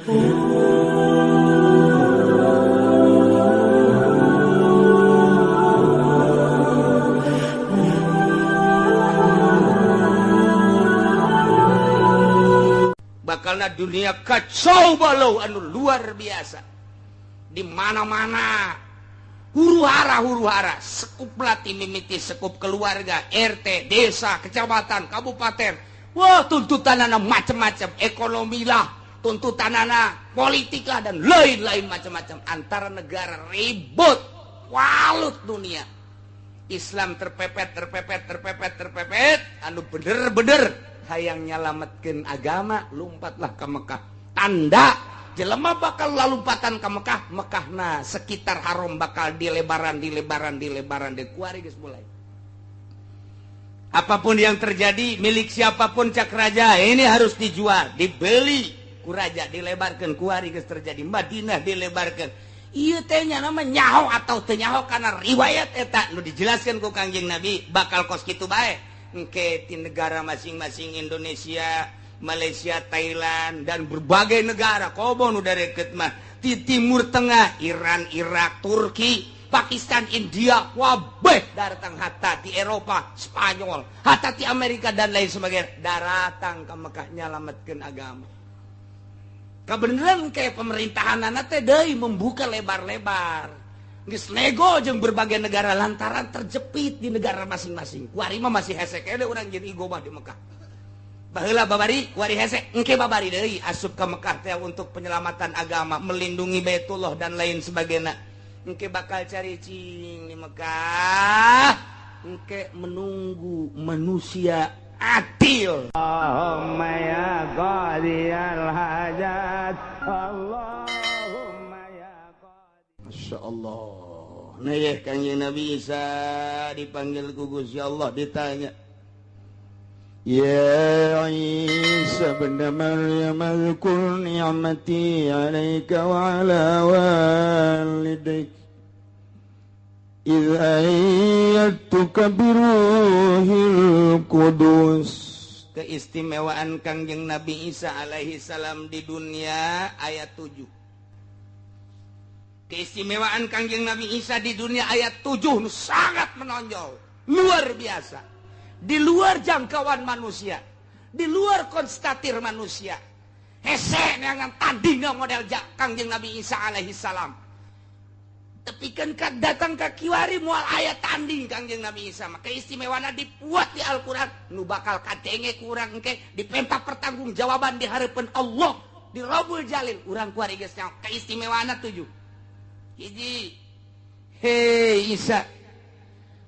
Bakalna dunia kacau balau anu luar biasa. Di mana-mana huru hara sekup lati mimiti sekup keluarga, RT, desa, kecamatan, kabupaten. Wah, tuntutanana macam-macam, ekonomi lah, tuntutanana politik lah, dan lain-lain macam-macam. Antara negara ribut, walut dunia. Islam terpepet, terpepet, terpepet, terpepet, anu bener-bener hayang nyalametkeun agama, lompatlah ke Mekah. Tanda jelema bakal lalumpatan ke Mekah, Mekahna sekitar haram bakal dilebaran, dilebaran, dilebaran, dikuari geus mulai. Apapun yang terjadi, milik siapapun cak raja, ini harus dijual, dibeli ku raja, dilebarkan, kuari geus terjadi. Madinah dilebarkan. Ieu teh nya nama nyaho atau teu nyaho karena riwayat eta nu dijelaskan ku Kangjeng Nabi bakal kos kitu bae. Engke di negara masing-masing Indonesia, Malaysia, Thailand, dan berbagai negara komo nu dareket mah di Timur Tengah, Iran, Irak, Turki, Pakistan, India, wabeh datang hatta di Eropa, Spanyol, hatta di Amerika dan lain sebagainya, daratang ke Mekah nyalametkeun agama. Kebenaran kayak pemerintahan teh deui membuka lebar-lebar. Geus nego jeung berbagai negara lantaran terjepit di negara masing-masing. Kuari mah masih hese keneh urang jeung igo mah di Mekah. Baheula babari kuari hese, engke babari deui asup ka Mekah teh untuk penyelamatan agama, melindungi Baitullah dan lain sebagainya. Engke bakal cari cing di Mekah, engke menunggu manusia adil. Allahumma ya qadiyal hajat, Allahumma ya qadi. Masya Allah. Nah ya Kangjeng Nabi Isa dipanggil ku Gusti Allah, ditanya, Ya Isa ibn Maryam, azkur ni'mati 'alaika wa 'ala walidaik idh ayyadtuka biruhil qudus. Keistimewaan Kangjeng Nabi Isa alaihi salam di dunia ayat 7. Keistimewaan Kangjeng Nabi Isa di dunia ayat 7 sangat menonjol, luar biasa. Di luar jangkauan manusia, di luar konstatir manusia. Hese neangan tandingan model Kangjeng Nabi Isa alaihi salam. Tapi kan datang ke kiwari mual ayat tanding Kangjeng Nabi Isa. Maka keistimewaan dibuat di Al-Quran. Nu bakal kadenge kurang ke dipenta pertanggungjawaban di hadapan Allah di Robul Jalil. Urang kuari geus nyaho keistimewaan 7. Hiji, hei Isa,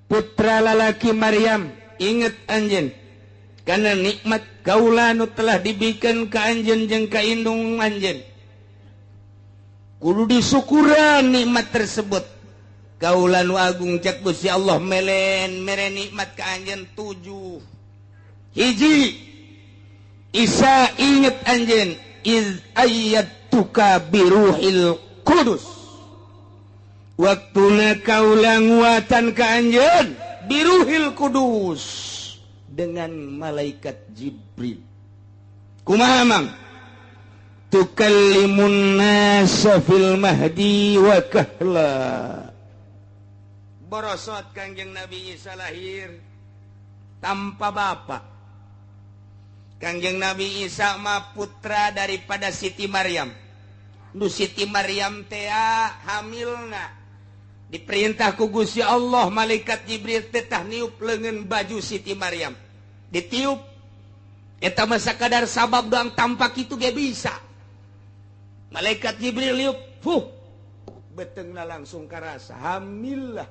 putra lalaki Maryam, inget anjeun karena nikmat kaula nu telah dibikeun ka anjeun jeung ka indung anjeun. Kudu disyukuran nikmat tersebut. Kaula nu agung cek Gusti Allah melen mere nikmat ka anjeun 7. Hiji, Isa inget anjeun iz ayyatuka biruhil qudus. Waktuna kaula nguatan ka anjeun biruhil kudus dengan malaikat Jibril. Kumaha mang? Tukallimun nasa fil mahdi wa kahla. Borosot Kangjeng Nabi Isa lahir tanpa bapak. Kangjeng Nabi Isa mah putra daripada Siti Maryam. Nu Siti Maryam teh hamilna diperintah ku Gusti Allah malaikat Jibril teh tah niup leungeun baju Siti Maryam. Ditiup eta mah sakadar sabab doang tampak itu ge bisa. Malaikat Jibril liup, fuh, beteungna langsung karasa hamil lah.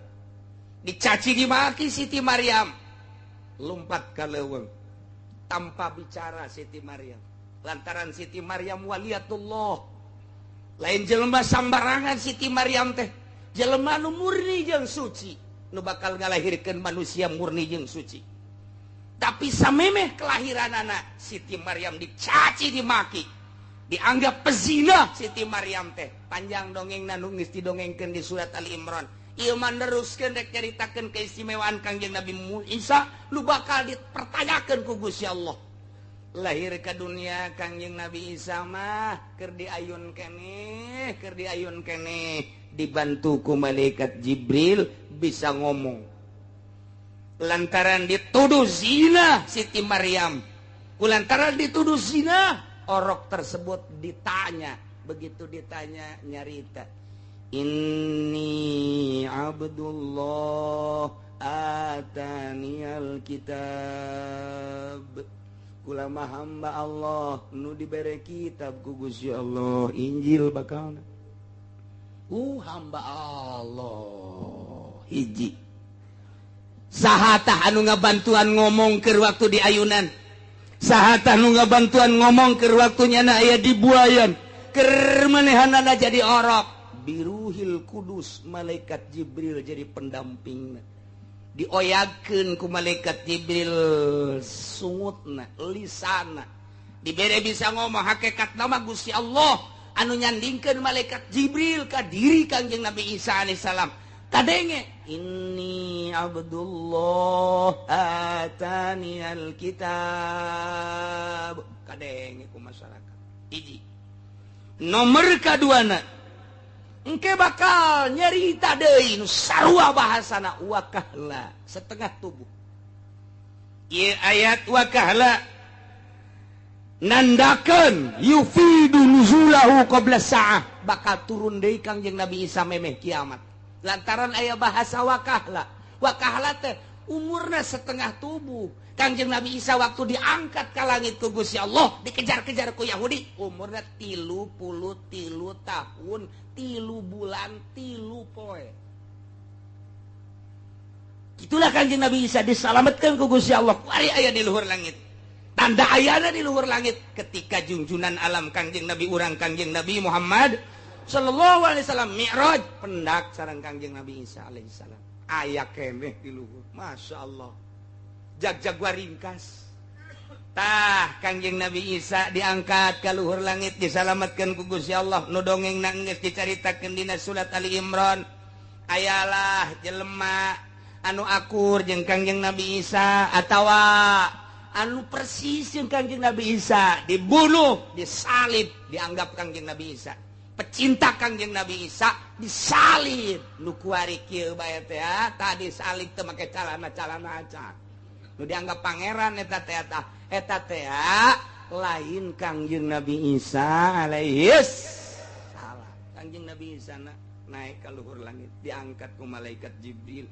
Dicaci dimaki Siti Maryam, lompat ka leuweung tanpa bicara Siti Maryam. Lantaran Siti Maryam waliyatullah, lain jelema sambarangan Siti Maryam teh, jelema nu murni jeung suci, nu bakal ngalahirkeun manusia murni jeung suci. Tapi samemeh kelahiranana Siti Maryam dicaci dimaki, dianggap pezina Siti Maryam teh. Panjang dongengna nu geus didongengkeun di surat Ali Imran. Ieu mah neruskeun rek nyaritakeun keistimewaan Kangjeng Nabi Isa nu bakal dipertanyakeun ku Gusti Allah. Lahir ke dunia Kangjeng Nabi Isa mah keur diayun keneh, keur diayun keneh, dibantu ku malaikat Jibril bisa ngomong. Lantaran dituduh zina Siti Maryam, ku lantaran dituduh zina, orok tersebut ditanya, begitu ditanya nyarita, "Inni Abdullah ataniyal kitab." Kula mah hamba Allah nu dibere kitab ku Gusti Allah, Injil bakalna. Hamba Allah hiji. Saha tah anu ngabantuan ngomong keur waktu di ayunan? Saha tah nu ngabantuan ngomong keur waktu nyana aya di buayan? Keur manehanana jadi orok. Biruhil Kudus, malaikat Jibril jadi pendampingna. Dioyagkeun ku malaikat Jibril sungutna, lisana. Dibere bisa ngomong hakikat nama Gusti Allah anu nyandingkeun malaikat Jibril ka diri Kangjeng Nabi Isa alaihissalam. Kadenge, "Inni Abdullah atani alkitab." Kadenge ku masyarakat. Hiji. Nomor kaduana, engke bakal nyerita deui nu sarua bahasana wakahla, setengah tubuh. Ieu ayat wakahla nandakeun yufidu nuzulahu qabla sa'ah, bakal turun deui Kangjeng Nabi Isa memeh kiamat. Lantaran aya bahasa wakahla. Wakahla teh umurna setengah tubuh. Kangjeng Nabi Isa waktu diangkat ke langit ku Gusti Allah, dikejar-kejar ku Yahudi, umurna 33 tahun, 3 bulan, 3 poe. Itulah Kangjeng Nabi Isa diselamatkan ku Gusti Allah. Kuari aya di luhur langit. Tanda ayana di luhur langit ketika junjunan alam Kangjeng Nabi urang Kangjeng Nabi Muhammad sallallahu alaihi wasallam mi'raj pendak sareng Kangjeng Nabi Isa alaihi salam. Aya keneh di luhur. Masya Allah. Jag-jag ringkas. Tah Kangjeng Nabi Isa diangkat ke luhur langit diselamatkan ku Gusti Allah. Nu dongeng geus dicaritakeun dina surat Ali Imran. Ayalah jelema anu akur jeung Kangjeng Nabi Isa atawa anu persis jeung Kangjeng Nabi Isa dibunuh, disalib, dianggap Kangjeng Nabi Isa. Pecinta Kangjeng Nabi Isa disalib. Nu kuari kieu bae teh tadi salib teu make calana-calana acan. Nu dianggap pangeran eta teh eta teh lain Kangjeng Nabi Isa alaihis salam. Kangjeng Nabi Isa naik ka luhur langit diangkat ku malaikat Jibril.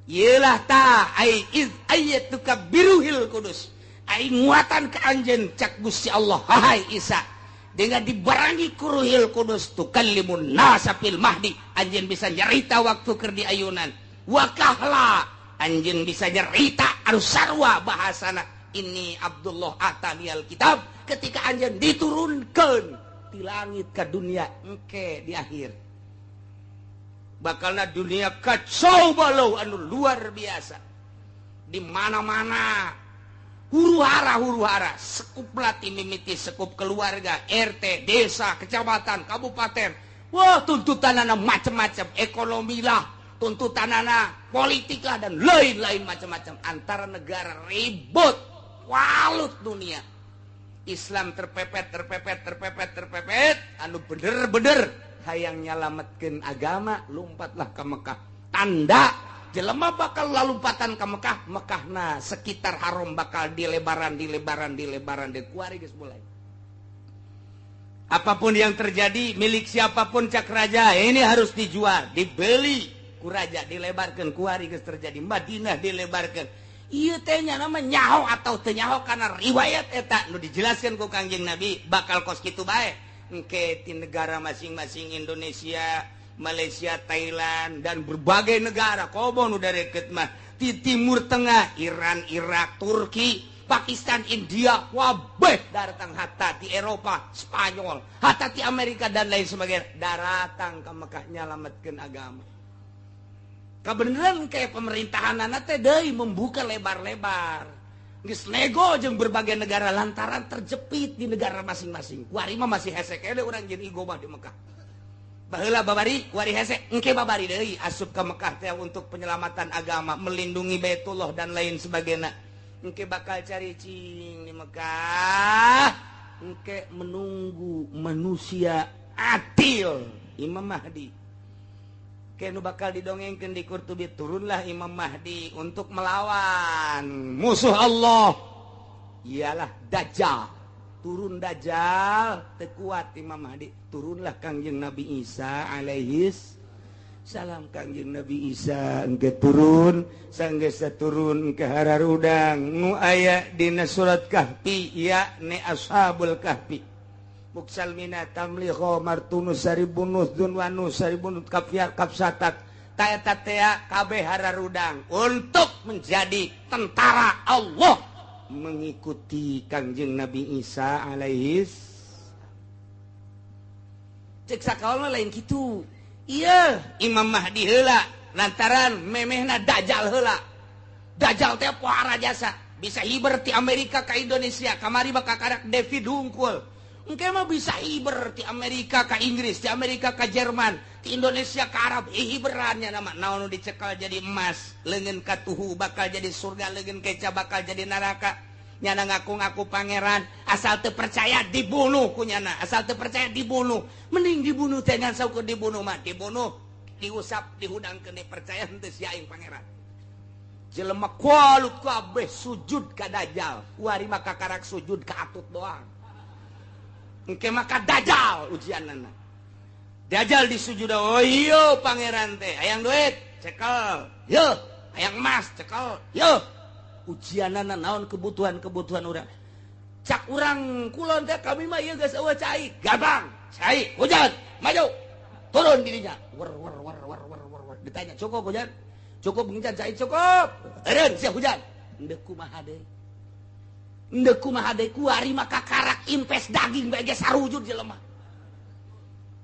Ieulah ta ai iz ayatuka biruhil kudus. Ai nguatan ka anjeun cak Gusti Allah, hai Isa. Dengan dibarengi ku Ruhil Kudus tukallimun nasa fil mahdi, anjeun bisa nyarita waktu keur di ayunan. Wakahla anjeun bisa nyarita anu sarua bahasana ini Abdullah ataniyal kitab ketika anjeun diturunkeun di langit ke dunia engke di akhir. Bakalna dunia kacau balau anu luar biasa. Di mana-mana huru-hara, sekup lati mimiti sekup keluarga, RT, desa, kecamatan, kabupaten. Wah, tuntutanana macam-macam, ekonomi lah, tuntutanana politik lah dan lain-lain macam-macam. Antara negara ribut, walut dunia. Islam terpepet, terpepet, terpepet, terpepet, anu bener-bener hayang nyalametkeun agama, lompatlah ke Mekah. Tanda jelema bakal lalumpatan ke Mekah, Mekahna sekitar haram bakal dilebaran, dilebaran, dilebaran, dikuari geus mulai. Apapun yang terjadi, milik siapapun cak raja, ini harus dijual, dibeli ku raja, dilebarkan, kuari geus terjadi. Madinah dilebarkan. Ieu teh nya nama nyaho atau teu nyaho karena riwayat eta nu dijelaskeun ku Kangjeng Nabi bakal kos kitu bae. Engke ti negara masing-masing Indonesia, Malaysia, Thailand dan berbagai negara komo nu dareket mah di Timur Tengah, Iran, Irak, Turki, Pakistan, India, wabeh datang hatta di Eropa, Spanyol, hatta di Amerika dan lain sebagainya daratang ke Mekah nyalametkeun agama. Kebenaran kayak pemerintahan teh deui membuka lebar-lebar. Geus nego jeung berbagai negara lantaran terjepit di negara masing-masing. Kuari mah masih hese keneh urang jeung igo mah di Mekah. Baheula babari kuari hese, engke babari deui asup ka Mekah teh untuk penyelamatan agama, melindungi Baitullah dan lain sebagainya. Engke bakal caricing di Mekah. Engke menunggu manusia adil Imam Mahdi. Ke nu bakal didongengkeun di Qurtubi, turunlah Imam Mahdi untuk melawan musuh Allah, ialah Dajjal. Turun Dajjal, teu kuat Imam Mahdi, turunlah Kangjeng Nabi Isa alaihis salam. Kangjeng Nabi Isa engke turun, sanggeus turun ke hararudang nu aya dina surat Kahfi, yakni Ashabul Kahfi. Muksalmina tamliho martunus saribunus dunwanus saribunus kafiyar kapsatat taeta tea kabeh hararudang untuk menjadi tentara Allah mengikuti Kangjeng Nabi Isa alaihis. Cek sakaol lain kitu. Iya, Imam Mahdi heula lantaran memehna Dajjal heula. Dajjal teh pohara jasa, bisa hiber ti Amerika ka Indonesia, kamari bakal karak David hungkul. Engke mah bisa hiber ti Amerika ka Inggris, ti Amerika ka Jerman, ti Indonesia ka Arab, hiberannya nama naon nu dicekal jadi emas, leungeun katuhu bakal jadi surga, leungeun keca bakal jadi neraka. Nyana ngaku-ngaku pangeran, asal teu percaya dibunuh ku nyana, asal teu percaya dibunuh. Mending dibunuh teh ngan saukur dibunuh mah, dibunuh, diusap, dihudangkeun percaya henteu sia aing pangeran. Jelema kualut kabeh sujud ka Dajjal, kuari mah kakarak sujud ka atut doang. Engke maka Dajjal ujianana. Dajjal disujud, oh iya pangeran teh, hayang duit, cekel. Yo, hayang emas, cekel. Yo. Ujianana naon kebutuhan-kebutuhan urang. Cak urang kulon teh kami mah ieu geus eueuh cai, gampang. Cai, hujan, maju. Turun dirinya. Wer wer wer wer wer wer wer. Ditanya, cukup hujan? Cukup hujan cai cukup. Eureun sia hujan. Endeu kumaha deui? Endeu kumaha deui kuari mah kakarak impes daging bae geus sarujud jelema.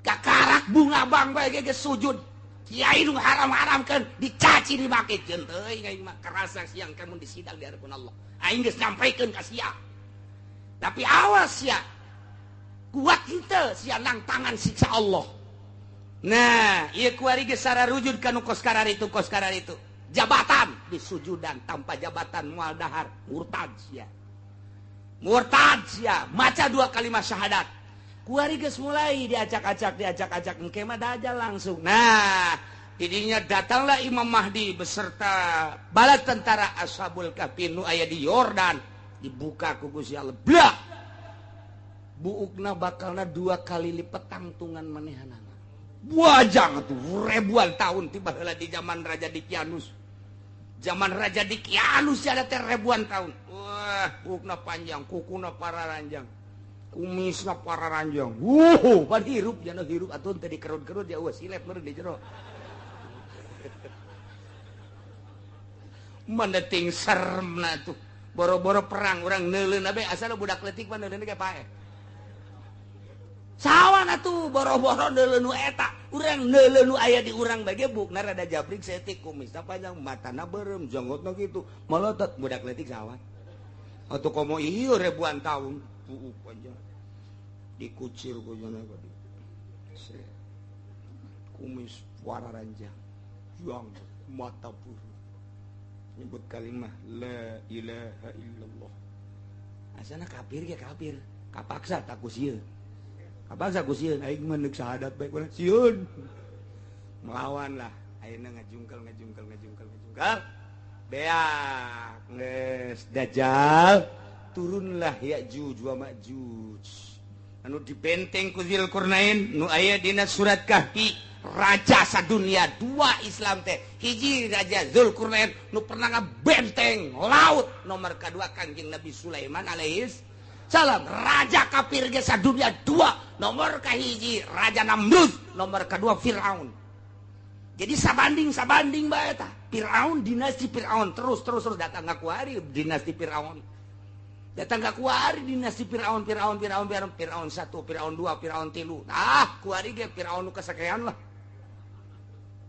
Kakarak bunga bang bae geus sujud. Kiai nu haram-haramkeun dicaci dimake jeung teuing aing mah kerasa siang kamu disidang di hadapan Allah. Aing geus nyampaikeun ka sia. Tapi awas sia. Kuat henteu sia nang tangan siksa Allah. Nah, ieu kuari geus sararujud ka nu kos kararitu kos kararitu. Jabatan disujudan tanpa jabatan moal dahar murtad sia. Murtad sia, maca dua kalimat syahadat. Kuari geus mulai diacak-acak diacak-acak engke mah Dajjal langsung. Nah, didinya datanglah Imam Mahdi beserta bala tentara Ashabul Kahfi nu aya di Yordan, dibuka ku Gusti Allah. Blak. Buukna bakalna 2 kali lipat tangtungan manehanana. Buajang atuh ribuan tahun tiba heula di zaman Raja Dikianus. Zaman Raja Dikianus ada teh ribuan tahun. Wah, buukna panjang, kukuna pararanjang. Kumisna pararanjang. Wuh, pan hirup jana hirup atuh teh dikerut-kerut ya eueuh silep meureun di jero. Mandeting seremna tuh. Boro-boro perang urang neuleun bae asal budak leutik mah neuleun ge paeh. Sawan atuh boro-boro neuleun nu eta, urang neuleun nu aya di urang bae ge bukna rada jabrik saeutik kumisna panjang, matana beureum, janggotna kitu, molotot budak leutik sawan. Atuh komo ieu ribuan tahun buuk panjang. Dikucir ku jana tadi. Kumis wararanjang, janggot, mata buruk. Nyebut kalimah la ilaha illallah. Asana kafir ge kafir, kapaksa tak ku sieun. Kapaksa ku sieun aing mah neuk syahadat bae ku sieun. Melawan lah, ayeuna ngajungkel ngajungkel ngajungkel ngajungkel. Beak geus Dajjal turunlah Ya'juj wa Ma'juj. Anu dibenteng ku Dzulqarnain nu aya dina surat Kahfi, raja sadunia dua Islam teh. Hiji Raja Dzulqarnain nu pernah ngabenteng laut, nomor kedua Kangjeng Nabi Sulaiman alaihis salam, raja kafir ge sadunia dua, nomor kahiji Raja Namrud, nomor kedua Firaun. Jadi sabanding-sabanding bae tah. Firaun dinasti Firaun terus terus terus datang ka kuari dinasti Firaun. Datang ka kuari dinasti Firaun Firaun Firaun Firaun Firaun 1, Firaun 2, Firaun 3. Ah, kuari ge Firaun nu kasakean lah.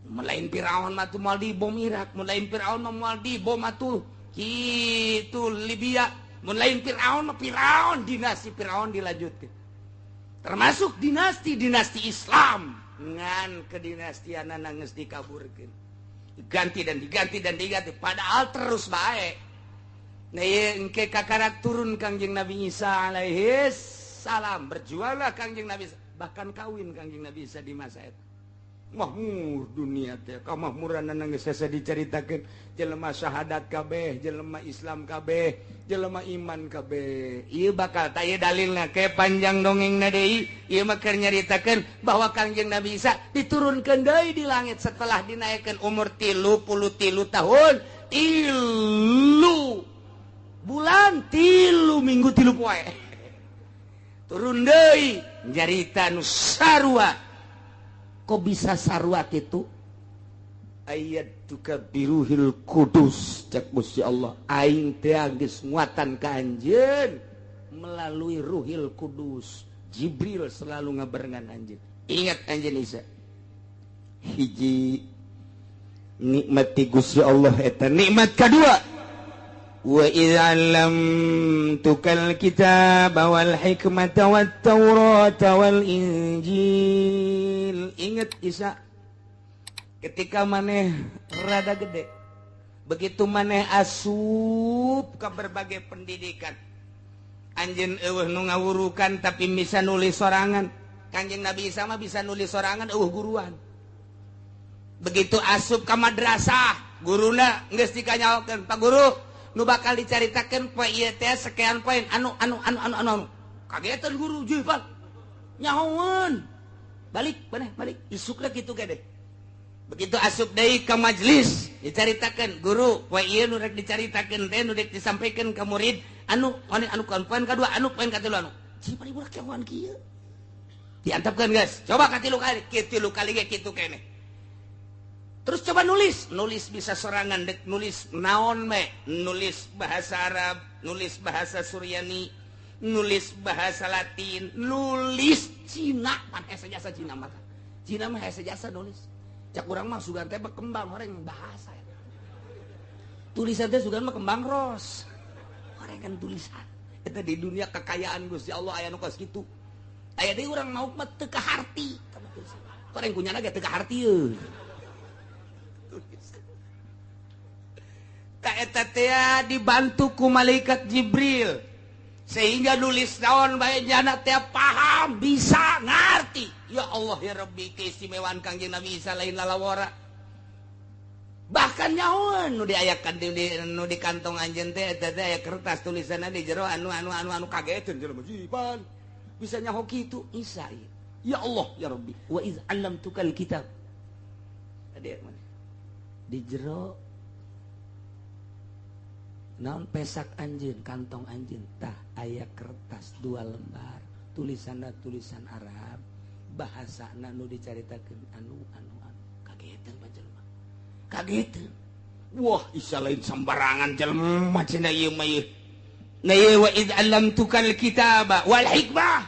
Melain Firaun mah tuh moal dibom Irak, melain Firaun mah moal dibom atuh kitu Libya, melain Firaun mah Firaun dinasti Firaun dilanjutkeun. Termasuk dinasti-dinasti Islam ngan kedinastianana geus dikaburkeun. Diganti dan diganti dan diganti padahal terus bae. Nah ieu engke kakarak turun Kangjeng Nabi Isa alaihi salam, berjuanglah Kangjeng Nabi Isa, bahkan kawin Kangjeng Nabi Isa di masa eta. Mahmur dunia teh kamakmuran geus hese dicaritakeun, jelema syahadat kabeh, jelema Islam kabeh, jelema iman kabeh. Ieu bakal tah ieu dalilna ke panjang dongengna deui. Ieu mah keur nyaritakeun bahwa Kangjeng Nabi Isa diturunkeun deui di langit setelah dinaikkeun umur 33 tahun, 3 bulan, 3 minggu, 3 poe. Turun deui nyarita nu sarua. Kok bisa sarua kitu? Ayat tuka biruhil kudus cek Gusti Allah, aing teh geus nguatan ka anjeun melalui Ruhil Kudus. Jibril selalu ngabarengan anjeun. Ingat anjeun Isa, hiji nikmat ti Gusti Allah eta nikmat kadua, wa idz 'allamtukal kitaba wal hikmata wat taurata wal injil. Ingat Isa, ketika maneh rada gede, begitu maneh asup ke berbagai pendidikan, anjeun eueuh nu ngawurukan tapi bisa nulis sorangan. Kanjeng Nabi Isa mah bisa nulis sorangan, eueuh guruan. Begitu asup ke madrasah, guruna geus dikanyaokeun, "Pak Guru, nu bakal dicaritakeun poe ieu teh sekian poin anu anu anu anu anu." Kagetan guru, "Juh, Pak. Nyahoeun." Balik, maneh balik. Isukna kitu ge deh. Begitu asup deui ka majelis, dicaritakeun, "Guru, poe ieu nu rek dicaritakeun teh nu rek disampaikan ka murid anu anu anu poin kadua, anu poin katilu anu." Cing bari budak nyahoan kieu. Diantepkeun geus. Coba katilu kali, katilu kali ge kitu keneh. Terus coba nulis, nulis bisa sorangan, dek nulis naon me, nulis bahasa Arab, nulis bahasa Suryani, nulis bahasa Latin, nulis Cina, pan hese jasa Cina mah. Cina mah hese jasa nulis. Cak urang mah sugan teh berkembang horeng bahasa. Tulisan teh sugan mah kembang ros. Horeng kan tulisan. Eta di dunia kekayaan Gusti Allah aya nu kos kitu. Aya deui urang mauk mah teu kaharti. Horeng kunyana ge teu kaharti euy. Eta teh dibantu ku malaikat Jibril sehingga nulis naon bae nyana teh paham, bisa ngarti. Ya Allah ya Rabbi, keistimewaan Kangjeng Nabi Isa lain lalawara. Bahkan nyahoan nu diayakan di nu di kantong anjeun teh eta teh aya kertas tulisanna di jero anu anu anu anu, kageteun jelema, jiban bisa nyaho kitu Isa. Ya Allah ya Rabbi, wa iz 'allamtukal kitab. Ade mana di jero naon pesak anjeun, kantong anjeun tah aya kertas 2 lembar, tulisanna tulisan Arab, bahasana nu dicaritakeun anu anu anu. Kageteun pa jelema, kageteun. Wah, Isa lain sembarangan jelema cenah ieu mah ieu. Nah ieu wa id 'allamtukal kitaba wal hikmah,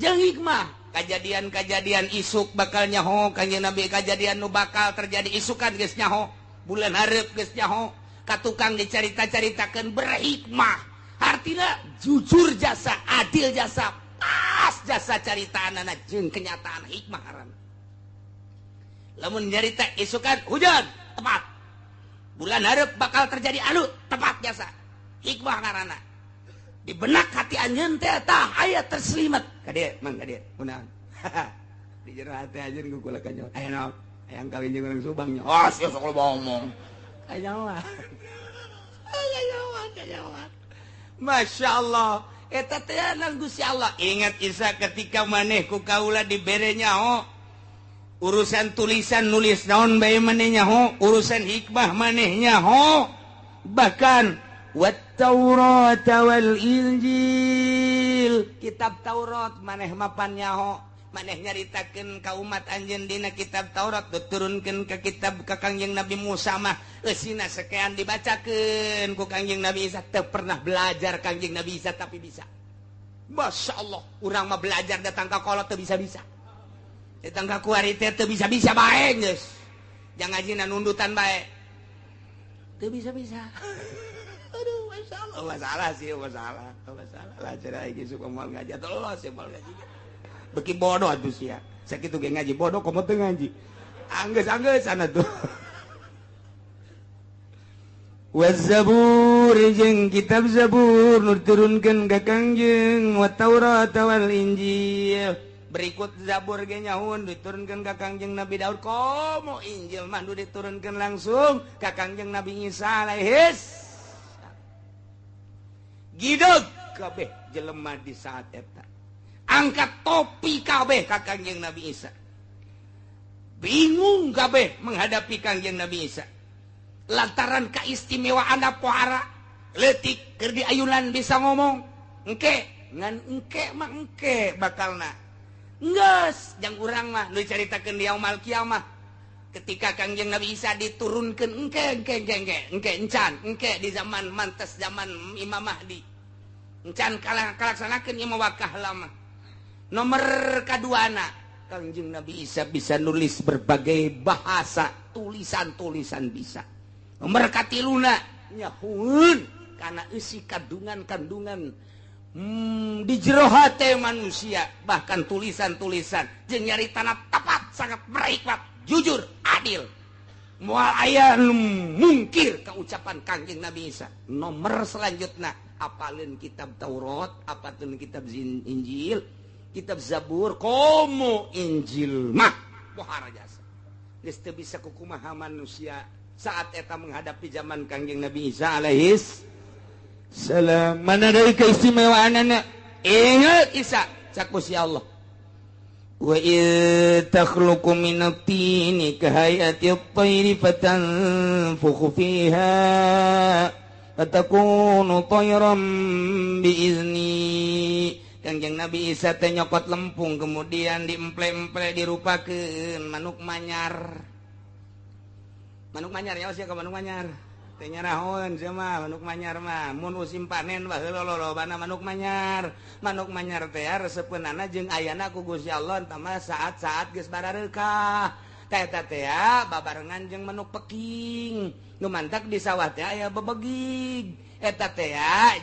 jeung hikmah. Kajadian-kajadian isuk bakal nyaho Kanjeng Nabi, kajadian nu bakal terjadi isukan geus nyaho, bulan hareup geus nyaho. Ka tukang dicarita-caritakeun berhikmah, artinya jujur jasa, adil jasa, pas jasa caritaanana jeung kenyataan, hikmah ngaranna. Lamun nyarita isukan hujan tepat, bulan hareup bakal terjadi anu tepat jasa, hikmah ngaranna. Di benak hati anjeun teh tah aya terselimat ka dieu, mang ka dieu kunaon di jero hati anjeun ku kula kanyo aya naon, hayang kawin jeung urang Subang nya. Oh, sia sok loba omong. Kanyawan. Kanyawan, kanyawan. Masya Allah. Eta teh nang Gusti Allah. Ingat Isa ketika maneh ku kaula dibere nyaho urusan tulisan nulis naon bae maneh nyaho, urusan hikmah maneh nyaho, bahkan wat Taurat wal Injil, kitab Taurat maneh mapan nyaho, maneh nyaritakeun ka umat anjeun dina kitab Taurat, diturunkeun ke kitab ka Kangjeng Nabi Musa mah eusina sekian dibacakeun ku Kangjeng Nabi Isa. Teu pernah belajar Kangjeng Nabi Isa tapi bisa. Masya Allah, urang mah belajar datang ka kolot teu bisa-bisa, datang ka kuari teh teu bisa-bisa bae geus. Jangan ngajina nundutan bae teu bisa-bisa. Aduh, masya Allah, masalah sih, masalah, masalah lah. Cara iki suka moal ngaji atau los ya moal ngaji. Beki bodoh atuh sia. Sakitu ge ngaji bodoh komo teu ngaji. Anggeus-anggeus sana tuh. Waz-Zabur Zabur jeung kitab Zabur nu diturunkeun ka Kangjeng wa Taurat wal Injil. Berikut Zabur ge nyaun diturunkeun ka Kangjeng Nabi Daud, komo Injil mah nu diturunkeun langsung ka Kangjeng Nabi Isa alaihis. Gideg kabeh jelema di saat eta. Angkat topi kabeh ka Kangjeng Nabi Isa. Bingung kabeh menghadapi Kangjeng Nabi Isa. Lantaran keistimewaan pohara leutik keur diayunan bisa ngomong. Engke ngan engke mah engke bakalna. Geus jang urang mah nu dicaritakeun di yaumul kiamah. Ketika Kangjeng Nabi Isa diturunkeun engke engke engke engke engke encan engke di zaman mantes zaman Imam Mahdi. Encan kalaksanakeun ieu mah wakah lama. Nomor kaduana Kangjeng Nabi Isa bisa nulis berbagai bahasa, tulisan-tulisan bisa. Nomor katiluna nyahueun kana eusi kandungan-kandungan di jero hate manusia, bahkan tulisan-tulisan jeung nyaritana tepat, sangat berhikmat, jujur, adil. Moal aya nu mungkir ka ucapan Kangjeng Nabi Isa. Nomor selanjutna apaleun kitab Taurat, apaleun kitab Injil, kitab Zabur, komo Injil mah pohara jasa. Geus teu bisa kukumaha manusia saat eta menghadapi zaman Kangjeng Nabi Isa alaihis salam. Mana dari keistimewaanana? Ingat Isa cak Gusti Allah. Wa id takhluqu minat tini kahayati at-tayri fatanfukhu fiha fatakunu tayran biizni. Kangjeng Nabi Isa teh nyokot lempung kemudian diemple-emple dirupakeun manuk manyar. Manuk manyar ya sia ka manuk manyar. Teh nyarahoeun sia mah manuk manyar mah mun musim panen baheula lolobana manuk manyar. Manuk manyar teh resepeunana jeung ayana ku Gusti Allah tah saat-saat geus barareukah. Teh eta teh babarengan jeung manuk peking. Nu mantak di sawah teh aya bebegig. Eta teh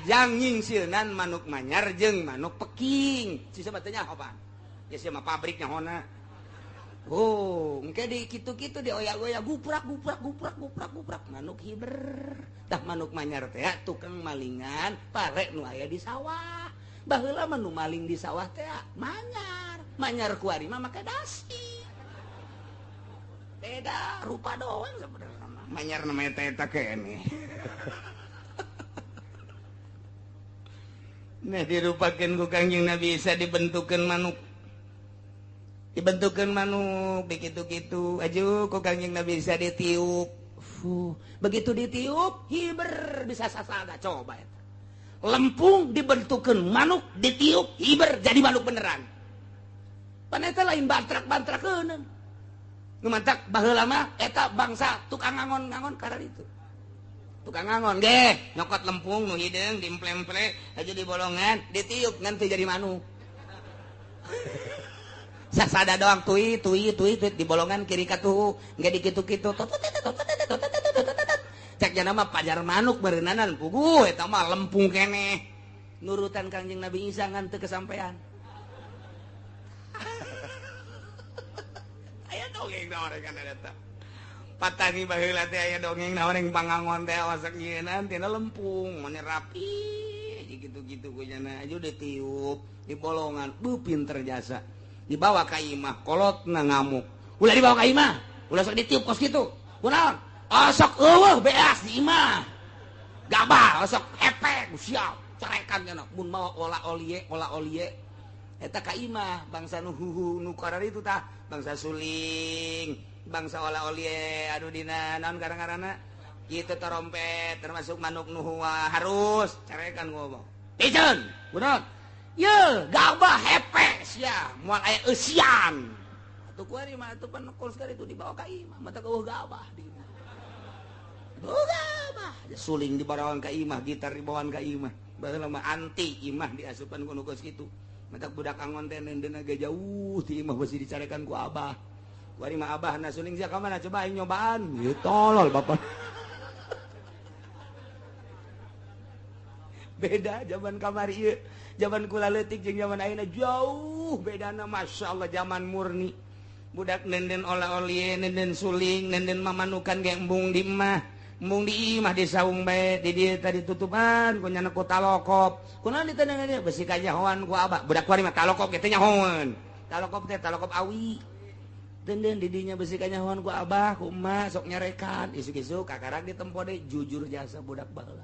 jang nyingsilnan manuk manyar jeung manuk peking. Si saha teh nyaho pan? Ya sia mah pabrik nyahona. Oh, engke di kitu-kitu dioyak-oyak guprak guprak guprak guprak guprak manuk hiber. Tah manuk manyar teh tukang malingan pare nu aya di sawah. Baheula mah nu maling di sawah teh manyar. Manyar kuari mah make dasi. Beda rupa doang sebenarnya. Manyar namanya teh eta keneh. Nah dirupakeun ku Kangjeng Nabi Isa dibentukeun manuk. Dibentukeun manuk begitu-gitu aju ku Kangjeng Nabi Isa ditiup. Fuh, begitu ditiup hiber bisa sasada coba eta. Lempung dibentukeun manuk ditiup hiber jadi manuk beneran. Pan eta lain bantrak-bantrakeun. Nu mantak baheula mah eta bangsa tukang ngangon-ngangon kararitu. Tukang ngangon ge nyokot lempung nu hideung diemple-emple aja di bolongan ditiup ngan teu jadi manuk. Sasada doang tui tui tui tui di bolongan kiri katuhu nggak dikitu-kitu cek jana mah pajar manuk beureunanan puguh eta mah lempung keneh nurutan Kangjeng Nabi Isa ngan teu kesampean. Aya dongeng naon kan eta patani baheula teh aya dongeng naon yang pangangon teh awasak nyieunaan tina lempung mane rapi gitu-gitu ku jana aja ditiup di bolongan beuh pinter jasa. Dibawa ka imah kolotna ngamuk. Ulah dibawa ka imah, ulah sok ditiup kos kitu. Kunaon? Osok eueuh beas di imah. Gabah osok hepek siap carekan cenah mun mawa ola olie ola olie. Eta ka imah bangsa nu huhu nu kararitu tah, bangsa suling, bangsa ola olie anu dina naon karang-karana kitu trompet termasuk manuk nu harus carekan ngomong. Piceun, kunaon? Ye, gabah hepek sia, moal aya eusian. Atuh kuari mah atuh pan kol sekali itu dibawa ka imah, mata eueuh gabah di imah. Eueuh gabah, suling dibawaan ka imah, gitar dibawaan ka imah. Baheula mah anti imah diasupan ku nu geus kitu. Mata budak angon teh neundeunna ge jauh ti imah beusi dicarekan ku abah. Kuari mah abahna suling sia ka mana coba aing nyobaan. Ieu tolol bapak. Beda zaman kamari ieu. Zaman kula leutik jeung zaman ayeuna jauh bedana masya Allah zaman murni. Budak nenden ola-olie, nenden suling, nenden mamanukan ge embung di imah. Mung di imah di saung bae di dieu tadi tutupan ku nyana ku talokop. Kunaon ditendangan dia besi kanyahoan ku abah. Budak kuari mah talokop ge teh nyahoan. Talokop teh talokop awi. Denden didinya besi kanyahoan ku abah ku emak sok nyarekan isuk-isuk kakarak ditempo deui jujur jasa budak baheula.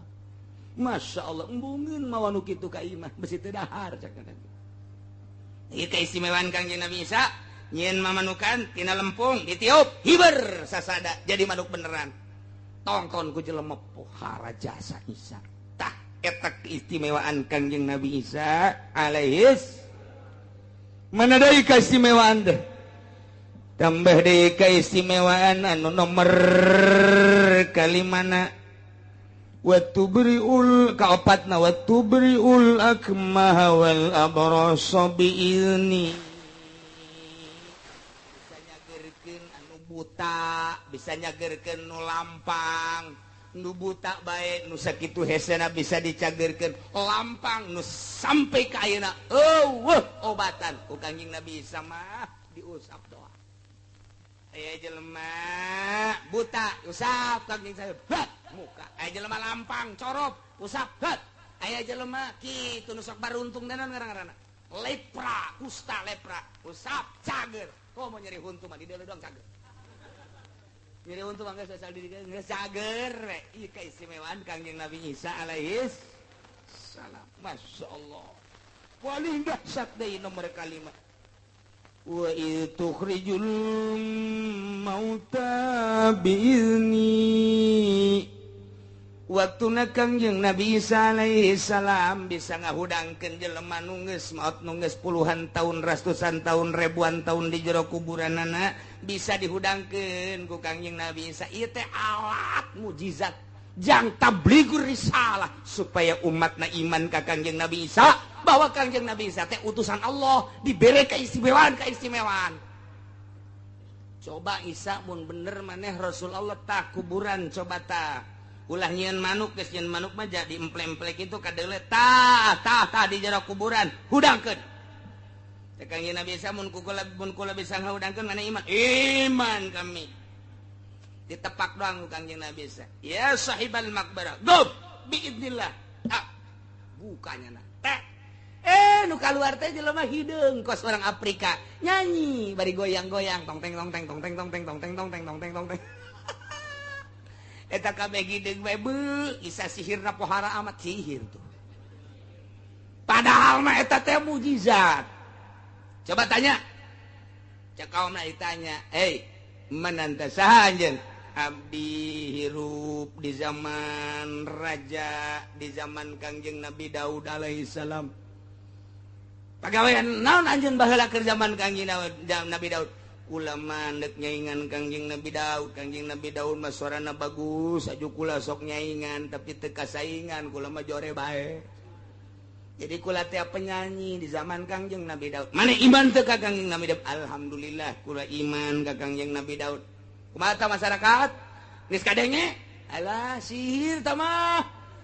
Masya Allah embungeun mawa nu kitu ka imah besi teu dahar cak teh. Ieu keistimewaan Kangjeng Nabi Isa nyieun mamanukan tina lempung ditiup hiber sasada jadi manuk beneran. Tongton ku jelema pohara jasa Isa. Tah eta keistimewaan Kangjeng Nabi Isa alaihis. Mana deui keistimewaan teh? Tambah deui keistimewaan anu nomor kalimana wa tubriul kaopatna wa tubriul akmaha wal abrasa biizni. Bisa nyagerkeun anu buta, bisa nyagerkeun nu lampang, nu buta bae nu sakitu hesena bisa dicagerkeun, lampang nu sampai ka ayeuna eueuh obatan ku Kangjeng Nabi Isa mah diusap doa. Aya jelema buta usap Kangjeng saya muka, aya jelema lampang corop usap het, aya jelema kitu nu sok baruntung danon ngaran-ngaranna lepra kusta lepra usap cager. Komo nyeri huntu mah di deuleu doang cager. Nyeri huntu mah geus asal di geus cager we. Ieu keistimewaan Kangjeng Nabi Isa alaihis salam. Masya Allah. Paling dahsyat deui nomor kalima. Wa tukhrijul mauta biizni. Waktuna Kangjeng Nabi Isa alaihi salam bisa ngahudangkeun jelema nu geus maot nu geus puluhan tahun, ratusan tahun, ribuan tahun di jero kuburanana bisa dihudangkeun ku Kangjeng Nabi Isa. Ieu teh alat mujizat jang tabligur risalah supaya umatna iman ka Kangjeng Nabi Isa bahwa Kangjeng Nabi Isa teh utusan Allah dibere keistimewaan-keistimewaan. Coba Isa mun bener maneh Rasul Allah tah kuburan coba tah. Ulah nyieun manuk geus nyieun manuk mah jadi emple-emple kitu kadeule tah tah tah di jero kuburan hudangkeun. Teh Kangjeng Nabi Isa mun kula bisa ngahudangkeun maneh iman. Iman kami. Ditepak doang ku Kangjeng Nabi Isa. Ya sahibal maqbarah. Gum biidznillah. Ah, bukanya na. Teh. Nu kaluar teh jelema hideung kos orang Afrika. Nyanyi bari goyang-goyang tong teng tong teng tong teng tong teng tong teng tong teng tong teng tong teng. Eta kabeh hideung bae beuh, Isa sihirna pohara amat sihir tuh. Padahal mah eta teh mujizat. Coba tanya. Cek kaumna ditanya, "Hei, man anta saha anjeun?" Abdi hirup di zaman raja, di zaman Kangjeng Nabi Daud alaihi salam. Pagawean naon anjeun baheula keur zaman Kangjeng Nabi Daud? Kula mah deuk nyaingan Kangjeng Nabi Daud. Kangjeng Nabi Daud mah suarana bagus, aju kula sok nyaingan tapi teu kasaingan, kula mah jore bae. Jadi kula teh penyanyi di zaman Kangjeng Nabi Daud. Mana iman teu ka Kangjeng Nabi Daud? Alhamdulillah kula iman ka Kangjeng Nabi Daud. Kumaha tah masyarakat? Geus kadenge? Alah sihir tah mah.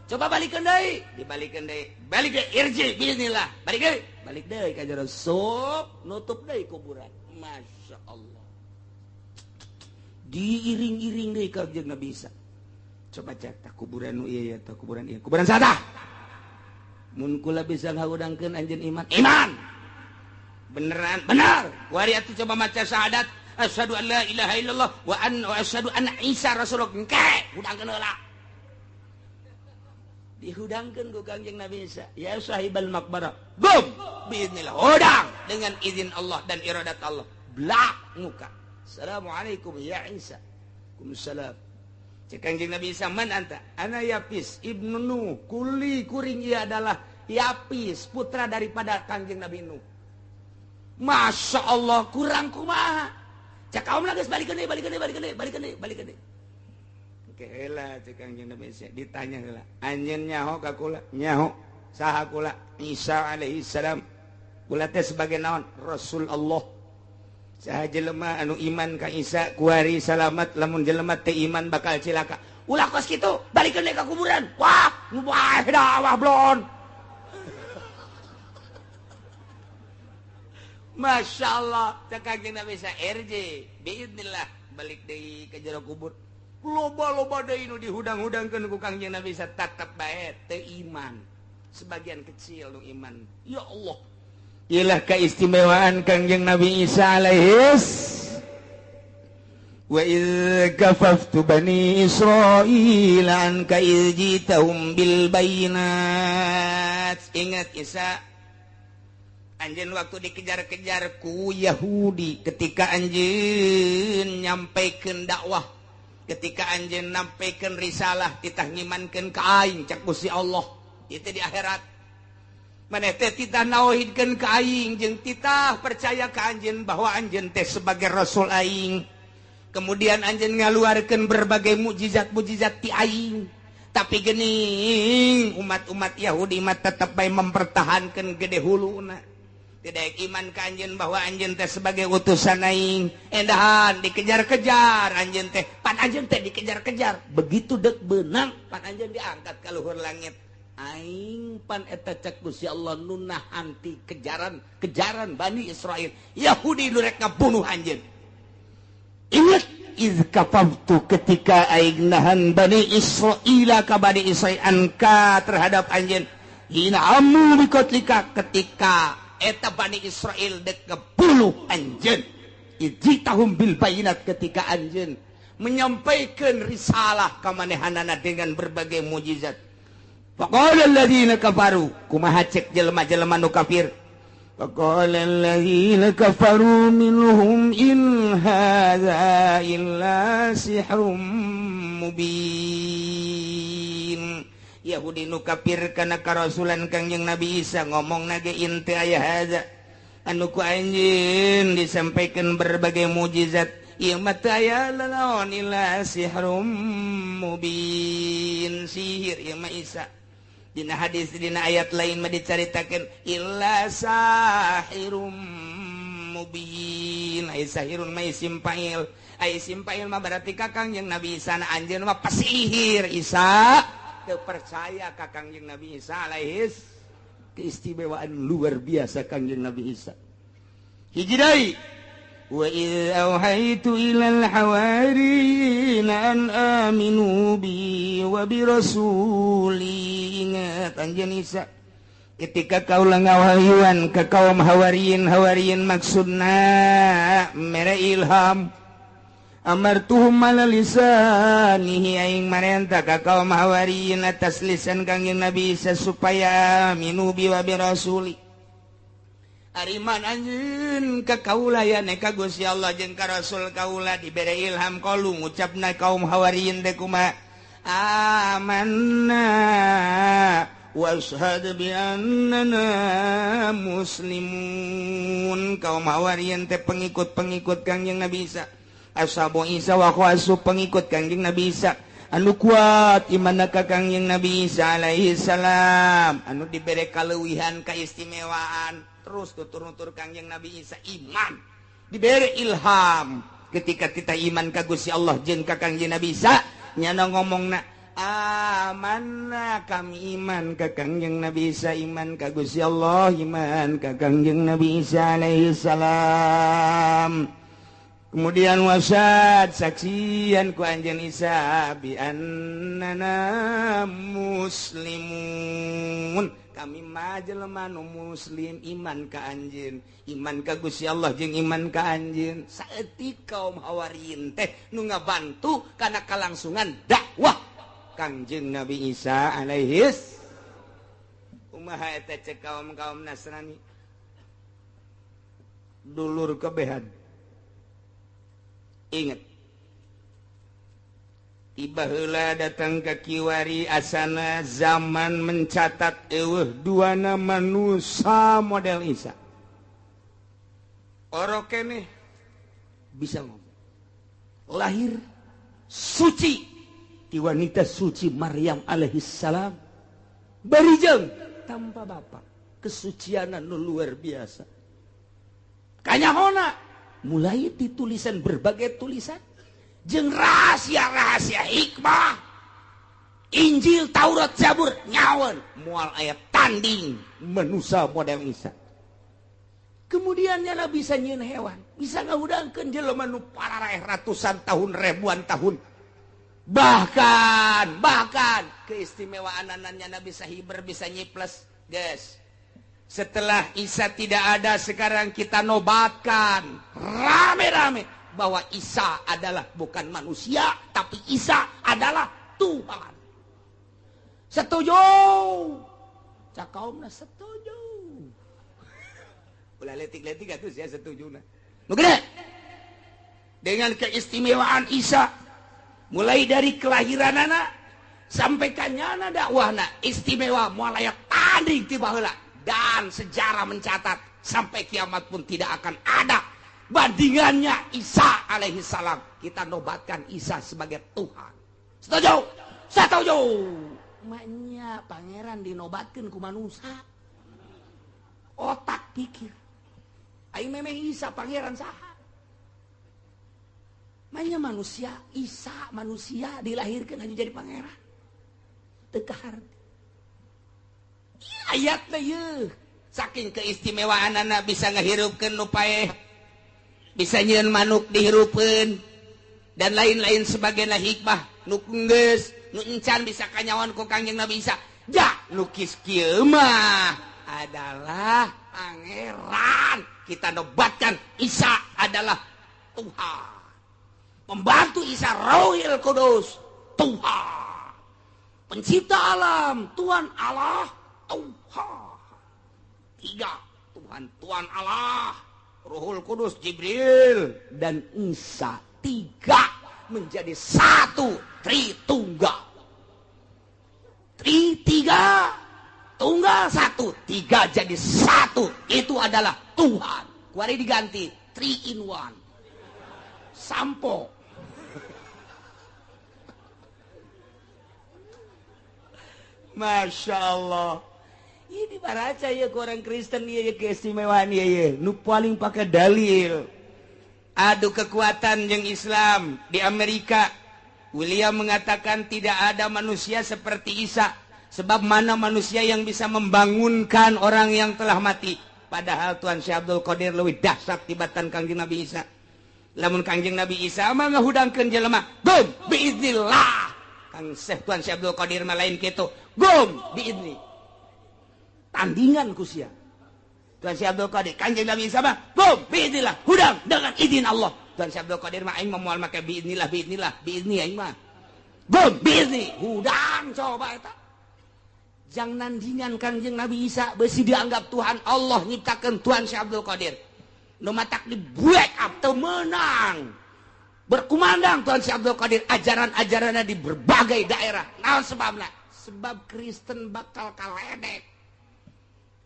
Coba balikeun deui, dibalikeun deui. Balik deui irji bismillah. Balik deui, balik deui ka jero sup, nutup deui kuburan. Masya Allah. Diiring-iring deui ka Kangjeng Nabi Isa. Coba cek tah kuburan nu ieu ya tah kuburan ieu. Kuburan saha? Mun kula bisa ngahudangkeun anjeun iman. Iman. Beneran, benar. Kuari atuh coba maca syahadat. Asyhadu an la ilaha illallah wa anna asyhadu anna Isa rasulullah. Engke hudangkeun heula. Dihudangkeun ku Kangjeng Nabi Isa. Ya sahibal maqbarah. Gum biiznillah. Hudang dengan izin Allah dan iradat Allah. Blak muka. Assalamualaikum ya Isa. Waalaikumsalam. Cek Kangjeng Nabi Isa, man anta? Ana Yapis ibnu Nuh. Kuli kuring ia adalah Yapis, putra daripada Kangjeng Nabi Nuh. Masya Allah, kurang kumaha. Cek kaum geus balikeun deui, balikeun deui, balikeun deui, balikeun deui, balikeun deui. Oke heula cek Kangjeng Nabi Isa ditanya heula. Anjeun nyaho ka kula? Nyaho. Saha kula? Isa alaihi salam. Kula teh sebagai naon? Rasul Allah. Saha jelema anu iman ka Isa kuari salamat, lamun jelema teu iman bakal cilaka. Ulah kos kitu, balikeun deui ka kuburan. Wah, nu bae dakwah blon. Masya Allah, cek Kangjeng Nabi Isa RJ biidznillah balik deui ka jero kubur. Loba-loba deui nu dihudang-hudangkeun ku Kangjeng Nabi Isa tetep bae teu iman. Sebagian kecil nu iman. Ya Allah. Iyalah keistimewaan Kangjeng Nabi Isa alaihis. Wa idz kafaftu bani Israil anka idz jitahum bil bayinat. Ingat Isa, anjeun waktu dikejar-kejar ku Yahudi ketika anjeun nyampaikeun dakwah, ketika anjeun nyampaikeun risalah, titah ngimankeun ka aing cak Gusti Allah. Itu di akhirat. Maneh teh titah nauhidkeun ka aing jeung titah percaya ka anjeun bahwa anjeun teh sebagai rasul aing. Kemudian anjeun ngaluarkeun berbagai mukjizat-mukjizat ti aing. Tapi gening umat-umat Yahudi mah tetep bae mempertahankan gede huluna. Tidak iman ka anjeun bahwa anjeun teh sebagai utusan aing. Endahan dikejar-kejar anjeun teh, pan anjeun teh dikejar-kejar. Begitu dek beunang pan anjeun diangkat ka luhur langit. Aing pan eta cek Gusti Allah nu nahan ti kejaran-kejaran Bani Israel. Yahudi nu rek ngabunuh anjeun. Ingat iz kafaftu ketika aing nahan Bani Israila ka Bani Israil anka terhadap anjeun hina amu bikotlika ketika eta Bani Israil dek ngebunuh anjeun ijitahum bil bayinat ketika anjeun menyampaikan risalah ka manehanana dengan berbagai mukjizat. Faqala alladziina kafaru kumaha cek jelema-jelema nu kafir. Faqala alladziina kafaru minhum in hadza illa sihrum mubin. Yahudi nu kafir kana karasulan Kangjeng Nabi Isa ngomong nage in teu aya hadza anu ku anjeun disampaikan berbagai mukjizat ieu mah teu aya lalaon illa sihrum mubin, sihir ieu mah Isa. Dina hadis dina ayat lain mah dicaritakeun illa sahirum mubin. Ai sahirun mah isim fa'il. Ai isim fa'il mah berarti ka Kangjeng Nabi Isa na anjeun mah pasihir Isa. Teu percaya ka Kangjeng Nabi Isa alaihis. Keistimewaan luar biasa Kangjeng Nabi Isa. Hiji deui. Wa idz auhaitu ilal hawariyina an aminu bi wa bi rasuli. Ingat anjeun Isa ketika kaula ngawahyuan ka kaum hawariyin, hawariyin maksudna mere ilham. Amartuhum ala lisanihi aing marenta ka kaum hawariyin atas lisan Kangjeng Nabi Isa supaya aminu bi wa bi rasuli. Ariman anjeun ka kaula ya ka Gusti Allah jeung ka Rasul kaula dibere ilham kalu ngucapna kaum hawariyin teh kumaha amanna washhad bi annana muslimun. Kaum hawariyin teh pengikut-pengikut Kangjeng Nabi Isa, ashabu Isa wa khawasu pengikut Kangjeng Nabi Isa anu kuat imanna ka Kangjeng Nabi Isa alaihi salam, anu dibere kaleuwihan kaistimewaan terus tutur-nutur Kangjeng Nabi Isa iman dibere ilham ketika kita iman ka Gusti Allah jeung ka Kangjeng Nabi Isa nyana ngomongna amanna kami iman ka Kangjeng Nabi Isa, iman ka Gusti Allah, iman ka Kangjeng Nabi Isa alaihi salam. Kemudian wasad saksian ku anjeun Isa bi annana muslimun. Kami mah jelema nu muslim iman ka anjeun, iman ka Gusti Allah jeung iman ka anjeun. Saeutik kaum hawariyin teh nu ngabantu kana kalangsungan dakwah Kangjeng Nabi Isa alaihis. Kumaha eta cek kaum-kaum Nasrani? Dulur kebehan. Ingat tiba heula datang ke kiwari asana zaman mencatat eueuh dua nama manusia model Isa. Orok keneh bisa ngomong. Lahir suci ti wanita suci Maryam alaihissalam. Barijeng tanpa bapak. Kesucianan nu luar biasa. Kanyahona mulai ditulisan berbagai tulisan jeung rahasia-rahasia hikmah Injil, Taurat, Zabur nyawan moal aya tanding manusia model Isa. Kemudian nyana bisa nyieun hewan, bisa ngahudangkeun jelema nu pararaeh ratusan tahun, ribuan tahun. Bahkan bahkan keistimewaan anaknya bisa hiber bisa nyiples guys. Setelah Isa tidak ada, sekarang kita nobatkan rame-rame bahwa Isa adalah bukan manusia, tapi Isa adalah Tuhan. Setuju? Cak kaumna setuju. Ulah letik-letik atuh sia setujuna. Nu gede. Dengan keistimewaan Isa mulai dari kelahiranana sampai kanyana dakwahna istimewa moal aya tanding ti baheula. Dan sejarah mencatat sampai kiamat pun tidak akan ada bandingannya Isa alaihi salam. Kita nobatkan Isa sebagai Tuhan. Setuju? Setuju. Maknya pangeran dinobatkan ku manusia. Otak pikir. Aing memeh Isa pangeran saha? Maknya manusia, Isa manusia dilahirkan hanya jadi pangeran. Teu kaharti. Ayatna yeuh. Saking keistimewaanana bisa ngahirupkeun nu paeh, bisa nyieun manuk dihirupeun dan lain-lain sebagainya hikmah nu geus nu encan bisa kanyawan ku Kangjeng Nabi Isa. Ja nu kis kieu mah adalah pangeran. Kita nobatkan Isa adalah Tuhan. Membantu Isa Rohil Kudus Tuhan. Pencipta alam Tuhan Allah Tuhan. Tiga Tuhan, Tuhan Allah, Ruhul Kudus, Jibril dan Isa. Tiga menjadi satu, Tritunggal. Tri tiga, tunggal satu, tiga jadi satu. Itu adalah Tuhan. Kuari diganti 3 in 1. Sampo. Masya Allah. Ini baraca ya ke orang Kristen ya keistimewaan ya ya. Nu paling pakai dalil. Adu kekuatan yang Islam di Amerika. William mengatakan tidak ada manusia seperti Isa. Sebab mana manusia yang bisa membangunkan orang yang telah mati. Padahal Tuhan Syekh Abdul Qadir leuwih dahsyat tibatan Kangjeng Nabi Isa. Lamun Kangjeng Nabi Isa mah ngahudangkeun jelema, gum biiznillah. Kang Syekh Tuhan Syekh Abdul Qadir mah lain kitu. Gum biizni. Tandingan ku sia. Tuhan Syekh Abdul Qadir, Kangjeng Nabi Isa mah gum biiznillah, hudang dengan izin Allah. Tuhan Syekh Abdul Qadir mah aing mah moal make biiznillah, biiznillah, biizni aing mah. Gum biizni, hudang coba eta. Jang nandingan Kangjeng Nabi Isa besi dianggap Tuhan Allah nyiptakeun Tuhan Syekh Abdul Qadir. Nu matak di break up teu meunang. Berkumandang Tuhan Syekh Abdul Qadir ajaran-ajaranna di berbagai daerah. Naon sebabna? Sebab Kristen bakal kaledek.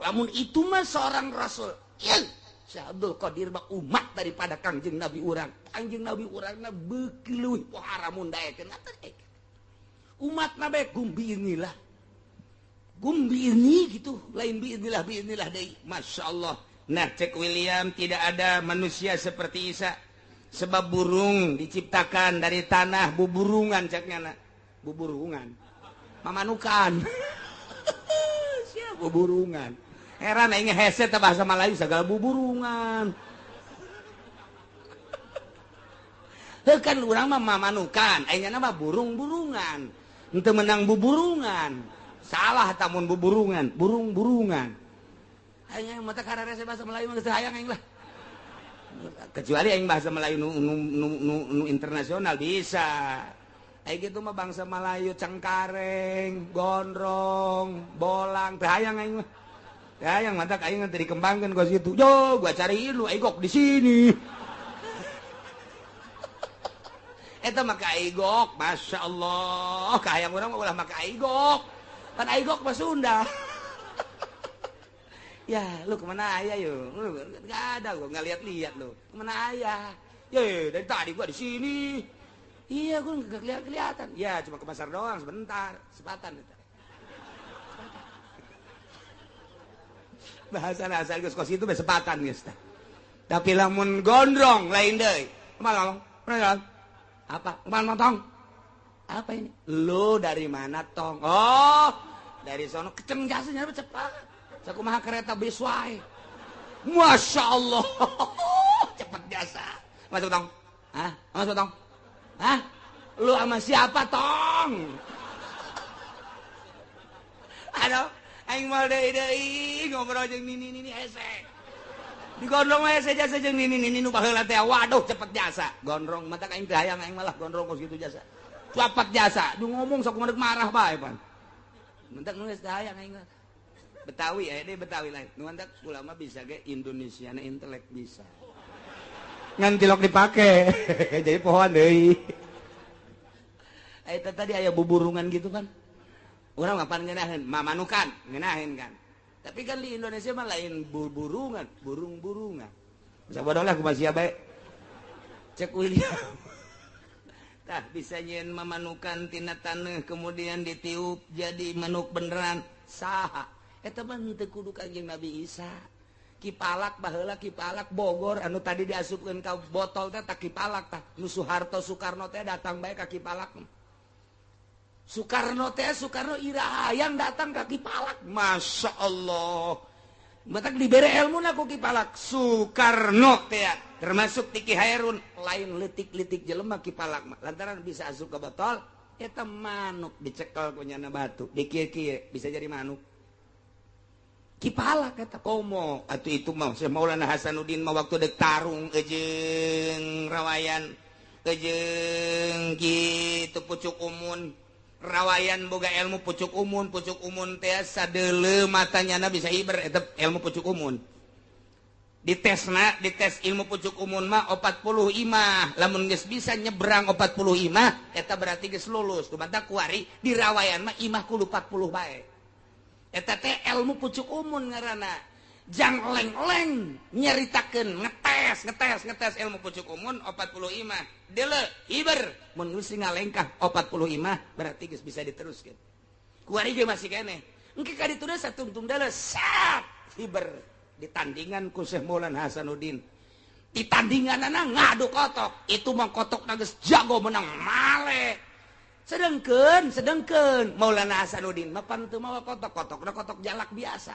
Lamun itu mah seorang rasul. Ieu Syekh Abdul Qadir mah umat daripada Kangjeng Nabi urang. Kangjeng Nabi urangna beuki leuwih pohara mun daekeun. Umat nabe gumbi inilah. Gumbi ini gitu, lain biiznillah biiznillah deui. Masya Allah. Nah, cek William tidak ada manusia seperti Isa. Sebab burung diciptakan dari tanah, buburungan ceknya nak. Buburungan. Mamanukan. Siap buburungan. Heran aing hese teh bahasa Melayu segala buburungan. Heuh kan urang mah mamanukan, aing mah burung-burungan. Henteu menang buburungan. Salah tamun buburungan, burung-burungan. Aing mata kararese bahasa Melayu mah geus hayang aing lah. Kecuali aing bahasa Melayu nu internasional bisa. Aing kitu mah bangsa Melayu cengkareng, gondrong, bolang, teu hayang aing mah. Teu hayang mata aing teh dikembangkeun ka situ. Yo, gua cariin lu aigok di sini. Eta mah ka aigok, masyaallah. Kahayang urang mah ulah maka aigok. Kan aigok mah Sunda. Ya, lu kemana ayah yo? Lu nggak ada, gua nggak lihat-lihat lu. Kemana ayah? Ye, dari tadi gua di sini. Iya, gua nggak kelihatan. Ya, cuma ke pasar doang sebentar, sepatan. Bahasa asal geus kos itu sepatan geus tah. Tapi lamun gondrong lain deui. Kemana ngomong? Kemana? Apa? Kemana tong? Apa ini? Lu dari mana tong? Oh, dari sono keceng jasanya cepat. Sakumaha kereta bis wae. Masya Allah, cepet jasa. Masuk tong? Hah? Masuk tong? Hah? Lu sama siapa tong? Aduh, aing moal deui deui ngobrol jeung nini-nini hese. Digondrong we hese jasa jeung nini-nini nu baheula teh. Waduh cepet jasa. Gondrong mata aing teh hayang aing malah gondrong kos kitu jasa. Cepet jasa, du ngomong sok kumaha marah bae pan. Mentak nu geus teh hayang aing mah. Betawi aya deui Betawi lain. Nu mantak ulama bisa ge Indonesiana intelek bisa. Ngan tilok dipake. Jadi pohoan deui. Eta tadi aya buburungan gitu kan. Urang mapan ngeunaheun, mamanukan ngeunaheun kan. Tapi kan di Indonesia mah lain burungan, burung-burungan. Bisa bodoh lah kumaha sia bae. Cek William. Tah bisa nyieun mamanukan tina taneuh kemudian ditiup jadi manuk beneran saha. Eta mah henteu kudu Kangjeng Nabi Isa. Ki Palak baheula Ki Palak Bogor anu tadi diasupkeun ka botol teh tah Ki Palak tah. Nu Soeharto Soekarno teh datang bae ka Ki Palak. Soekarno teh Soekarno iraha yang datang ka Ki Palak. Masya Allah. Matak dibere ilmuna ku Ki Palak. Soekarno teh termasuk ti Ki Hairun lain leutik-leutik jelema Ki Palak mah. Lantaran bisa asup ke botol eta manuk dicekel ku nyana batu dikieu-kieu bisa jadi manuk. Ki Palak eta komo atuh itu mah Syekh Maulana Hasanuddin mah waktu dek tarung jeung rawayan jeung kitu pucuk umun. Rawayan boga ilmu pucuk umun teh sadeuleu matanyana bisa hiber eta ilmu pucuk umun. Ditesna, dites ilmu pucuk umun mah 40 imah. Lamun geus bisa nyebrang 40 imah eta berarti geus lulus. Kumaha kuari di rawayan mah imah kudu 40 bae. Eta teh ilmu pucuk umun ngaranna. Jang leng-leng nyaritakeun ngetes ngetes ngetes ilmu pucuk umun 40 imah. Deuleu hiber mun geus ngalengkah 40 imah berarti geus bisa diteruskeun. Kuari ge masih keneh. Engke ka ditu satungtung deuleu sat hiber ditandingan ku Syekh Maulana Hasanuddin. Ditandinganana ngadu kotok, itu mah kotok geus jago menang male. Sedengkeun Maulana Hasanuddin mah pan teu mawa kotok, kotokna kotok jalak biasa.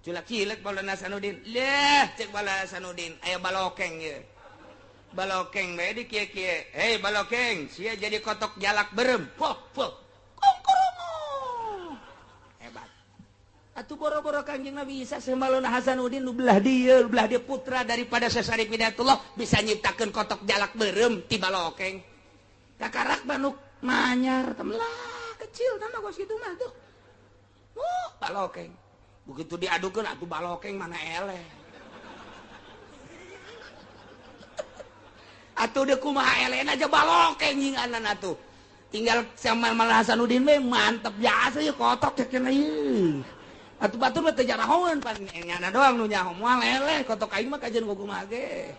Culak-cilek Maulana Hasanuddin. Leh cek Maulana Hasanuddin aya balokeng ieu. Balokeng bae di kieu-kieu. Hei balokeng, sia jadi kotok jalak berem. Poh poh. Kongkorong. Hebat. Atuh boro-boro Kangjeng Nabi Isa Syekh Maulana Hasanuddin nu belah dieu, belah dia putra daripada Syekh Syarif Hidayatullah bisa nyiptakeun kotok jalak berem ti balokeng. Kakarak manuk manyar temelah kecil tah mah kos kitu mah tuh. Balokeng. Begitu diadukeun atuh balokeng mana eleh. Atuh deuk kumaha elehna aja balokeng nyinganan atuh. Tinggal sama Maulana Hasanuddin we mantep biasa ieu kotok cek cenah ieu. Atuh batur mah teu jarahoeun pan nyana doang nu nyaho moal eleh kotok aing mah kajeun kumaha ge.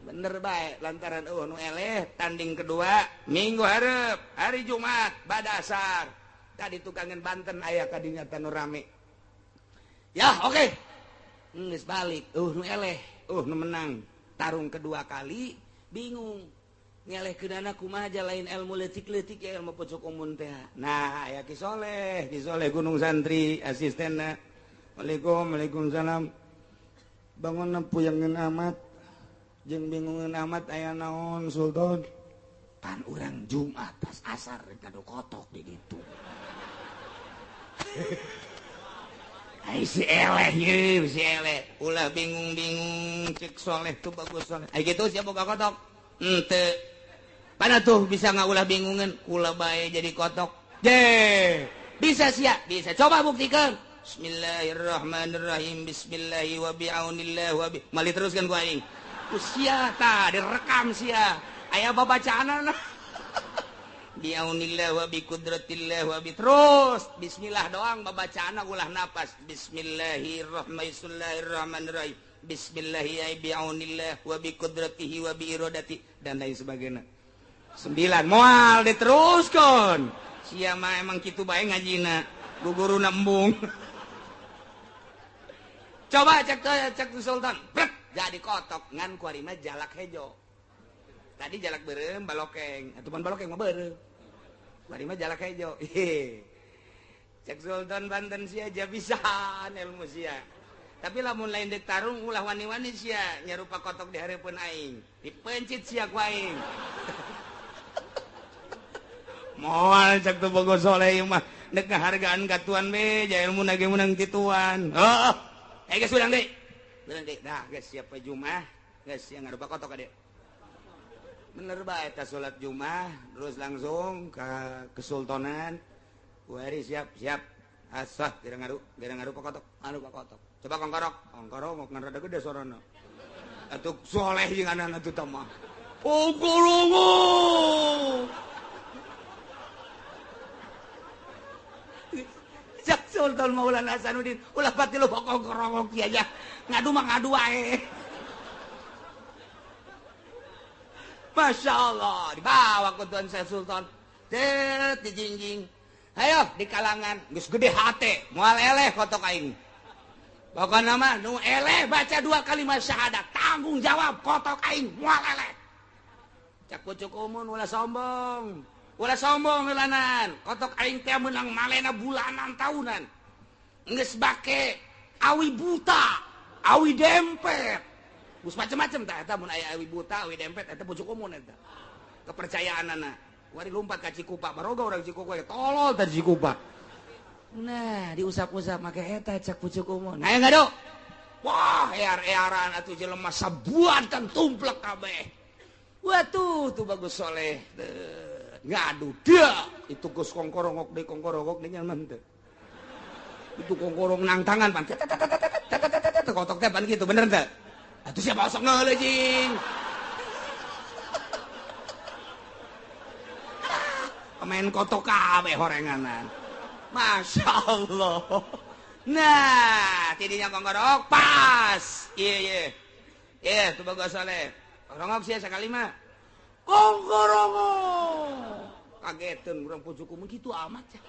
Bener bae lantaran eueuh nu eleh tanding kedua minggu hareup hari Jumat bada asar. Tadi tukangan Banten aya kadinya tanu rame. Ya oke okay. Geus balik nu eleh nu menang tarung kedua kali bingung ngeleh keunana kumaha aja lain ilmu leutik-leutik ya ilmu pucuk umun teh. Nah aya Ki Soleh, Ki Soleh Gunung Santri asistenna. Waalaikum waalaikumsalam. Bangunna puyangeun amat jeung bingungeun amat aya naon Sultan. Pan urang Jumat pas asar rek ngadu kotok di ditu. Ai si eleh ieu si eleh ulah bingung-bingung cek Soleh tuh bagus Soleh. Ai kitu sia boga kotok. Henteu. Pana tuh bisa ngaulah bingungan kula bae jadi kotok. Je. Bisa sia, bisa. Coba buktikan. Bismillahirrahmanirrahim. Bismillahi wa bi'aunillah wa bi. Mali teruskan ku aing. Ku sia tah direkam sia. Aya babacaanana. Bi'aunillah wa bi qudratillah wa bi terus bismillah doang babacaanna ulah napas. Bismillahirrahmanirrahim. Bismillahi bi'aunillah wa bi qudratihi wa bi iradati dan lain sebagainya. 9 moal diteruskeun. Sia mah emang kitu bae ngajina. Guguruna embung. Coba cek cek Sultan. Brek, jadi kotok ngan kuari mah jalak hejo. Tadi jalak beureum balokeng, atuh pan balokeng mah beureum. Kuari mah jalak hejo. Cek Sultan Banten sia aja bisaan ilmu sia. Tapi lamun lain dek tarung ulah wani-wani sia nyarupa kotok di hareupeun aing. Dipencit sia ku aing. Moal cak teu bogo soleh ieu mah deuk ngahargaan ka tuan be, ja ilmu na ge meunang ti tuan. Heeh. Eh geus urang deui. Urang deui. Dah geus siap we Jumat, geus sia ngarupa kotok ka dieu. Bener bae eta salat Jumat terus langsung ka kesultanan. Wari siap siap. Asah geura ngaru kotok, anu kotok. Coba kongkorok, kongkorok ngan rada gede sorana. Atuh soleh jeung anak atuh tah mah. Kongkorongo. Cak Sultan Maulana Hasanuddin, ulah pati lu kongkorongok kieu aja. Ngadu mah ngadu wae. Masya Allah, dibawa ke Tuan Syekh Sultan. Tet dijingjing. Ayo di kalangan geus gede hate, moal eleh kotok aing. Pokona mah nu eleh baca 2 kalimat syahadat, tanggung jawab kotok aing moal eleh. Cak pucuk umun ulah sombong. Ulah sombong heulanan. Kotok aing teh meunang malena bulanan tahunan. Geus bake awi buta, awi dempet. Geus macem-macem tah eta mun aya awi buta, awi dempet eta pucuk umun eta. Kepercayaanana. Wari lompat ka Cikupa, baroga urang Cikupa tolol tadi Cikupa. Nah, diusap-usap make eta cak pucuk umun. Nah, ngadu. Wah, ear-earan atuh jelema sabuatan tumplek kabeh. Watuh, tuh bagus soleh. Ngadu dia. Itu geus kongkorongok deui kongkorongok deui nyaman teu. Itu kongkorong nang tangan pan. Kotok teh pan kitu bener teu? Atuh siapa osok ngeuleuh jing. Pemain kotok kabeh horenganan. Masya Allah. Nah, tidinya kongkorok pas. Iya iya. Iya, tuh bagus soleh. Kongkorongok sih sekali mah. Kongkorongok. Kageteun urang pucuk umum kitu amat ya.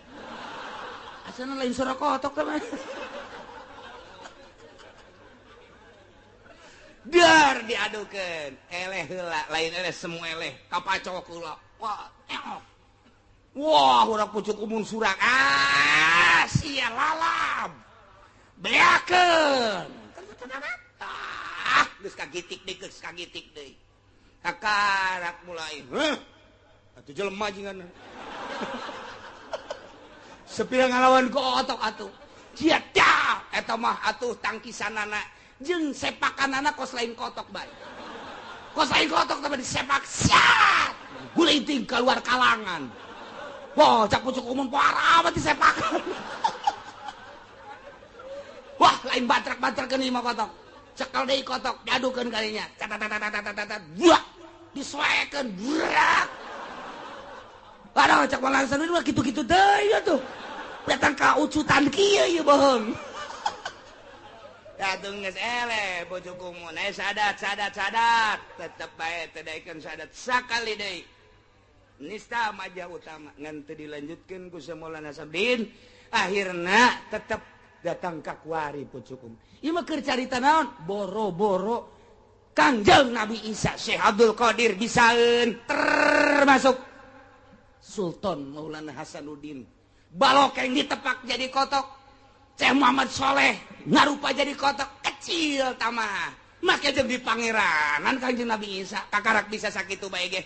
Asana lain suara kotok teh mah. Dar diadukeun. Eleh heula, lain eleh semua eleh. Kapacok heula. Wah, eok. Wah, urang pucuk umun surak. Ah, sia lalab. Beakeun. Ah, geus kagitik deui, geus kagitik deui. Kakarak mulai. Heuh. Atuh jelema jingan. Sepira ngalawan kotok atuh. Sia dah, eta mah atuh tangkisanana jeung sepakanana kos lain kotok bae. Kos lain kotok teh disepak siat. Gulinting keluar kalangan. Wah, cak pucuk umum parah amat disepakan. Wah, lain batrak-batrak ieu mah kotok. Cekel deui kotok, diadukeun kalinya. Tat buah. Disuekeun, burak. Aduh, cak malansan mah kitu-kitu deui atuh. Datang ka ucutan kieu ieu bohong. Atuh geus eleh pucuk umum. Sadat sadat sadat, tetep bae teu daekeun sadat sakali deui. Nista majah utama ngan teu dilanjutkeun ku Maulana Sabdin, akhirna tetep datang ka kuari pucuk umum. Ieu mah keur carita naon? Boro-boro Kangjeng Nabi Isa Syekh Abdul Qadir bisaeun termasuk Sultan Maulana Hasanuddin. Balokeng ditepak jadi kotok. Syekh Muhammad Soleh ngarupa jadi kotok kecil tamah. Make jeung di pangeranan Kangjeng Nabi Isa kakarak bisa sakitu bae ge.